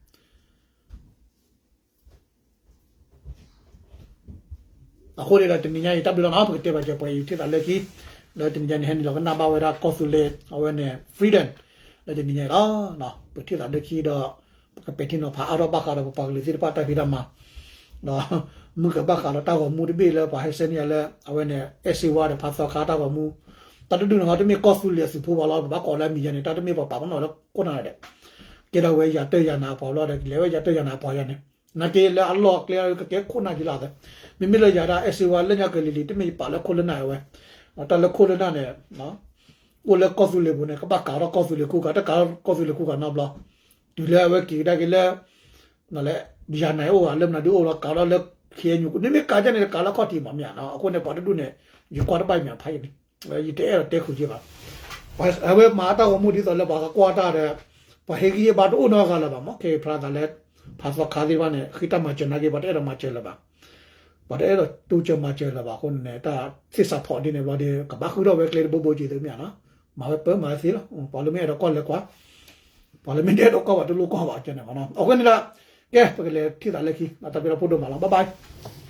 အဃိန့ၣ်ဒီးတနံၤညါအံၤ တၢ်ဘျုးလီၤနီၤ ပကတဲဘၣ်စၢၤပှဲၤအံၤ ထံၣ်သးလၢခံ, လၢတနံၤညါန့ၣ် ဟဲနုာ်လီၤကနၣ်ဘၣ်ဝဲဒၣ်ကီၢ်သူလ့ၤ အဝဲန့ၣ် freedom လၢတနံၤညါအံၤလီၤ. ပထံၣ်သးလၢခံဒီး ပကပဲာ်ထံနီၤဖးအါထီၣ်ဘၣ်ဃးဒီးပပှၤကလုာ်သ့ၣ်တဖၣ်တၢ်ဖံးတၢ်မၤ ဒီးမုၢ်ကဘၣ်ဃးဒီးတၢ်ဂီၤမူတဘ့ၣ်လၢပှၤဟဲဆှၢန့ၢ်ယၤလၢ အဝဲန့ၣ် အဲၣ်စ့ဝါဒီးဖးသီခါတၢ်ဂီၤမူ, တၢ်တဒူၣ်န့ၣ် တမ့ၢ်ကီၢ်သူလ့ၤအသုးဖိဘၣ်လီၤ ပဘၣ်ကိးလၢအမံၤယဲန့ၣ် တၢ်တမ့ၢ်ပှၤပာ်ပနီၣ်လၢခိၣ်နၢ်ဒဲး, ကဲထီၣ်ဝဲယၤတၢၢ်ယၤနၤအပှၤလီၤဒီး လဲၤဝဲယၤတၢၢ်ယၤနၤအပှၤယဲန့ၣ်, နာ်က့လၢအလီၢ်အကျဲကကဲခိၣ်နၢ်က့ၤလီၤသး, မ့မ့ၢ်လၢယၤဒၣ်အဲၣ်စ့ဝါလၢညါကလံၤလံၤ တမ့ၢ်ယပာ်လၢခိၣ်လၢနၢ်ဝဲ, တၢ်လၢခိၣ်လၢနၢ်န့ၣ် အိၣ်လၢကီၢ်သူလ့ၤပူၤန့ၣ် ကဘၣ်ကးထီၣ်ကီၢ်သူလ့ၤခူၣ်ကး တကးထီၣ်ကီၢ်သူလ့ၤခူၣ်ကးနီတဘျီ, တုၤလၢအဝဲက့ၤကဒါက့ၤလၢ ယၤနၤအိၣ်ဂၤလၢမနုၤဒုးအိၣ်လီၤ ကးထီၣ်လၢ ခ့ၣ်အဲၣ်ယူၣ် နမ့ၢ်ကးကန့ၣ် ကးလၢခီၣ်ထံးမးမ့ၢ်ဧါနီၤ, အဃိန့ၣ် ပှၤတဒူၣ်န့ၣ် ယကွၢ်တဘၣ်အံၤမ့ၢ်ဖးယံာ်န့ၣ်, ယတအဲၣ်ဒိးတဲဃုာ်က့ၤဘၣ်, အဝဲမၤတၢ်ဂီၤမူဒ်သိးလၢပှၤကကွၢ်တၢ်ဒီး ပှၤဟ့ၣ်ဂံၢ်ဟ့ၣ်ဘါတအိၣ်နီတဂၤလၢၤဘၣ်မး, ခဲအံၤဖျါသးလၢ ဖးသီခါသ့ၣ်တဖၣ်န့ၣ် ဃ့တၢ်မၤစၢၤနာ်က့ ပှၤတအဲၣ်ဒိးမၤစၢၤလၢၤဘၣ် ပှၤတအဲၣ်ဒိးတိစၢၤမၤစၢၤလၢၤဘၣ်အဃိန့ၣ် တၢ်သ့ၣ်စးဖီးဒ်န့ၣ်ဘျီဒီး ကဘၣ်ဃုထီၣ်ဝဲကျဲတဘိဘိက့ၤသုမ့ၢ်ဧါနီၤ, မၤဝဲပၢမၤဝဲသ့လီၤ, ပှၤလၢမ့ၢ်အဲၣ်ဒိးကွၢ်လဲၤကွၢ်, ပှၤလၢမ့ၢ်တအဲၣ်ဒိးကွၢ်ဘၣ်တလိၣ်ကွၢ်ဘၣ်ကဲန့ၣ်မ့ၢ်နီၤ, အဃိန့ၣ်ဒီး ကဲ ပကလဲၤထံၣ်သးလၢခံ တၢ်ဘျုးလီၤဖိဒိၣ်မးလီၤ bye bye.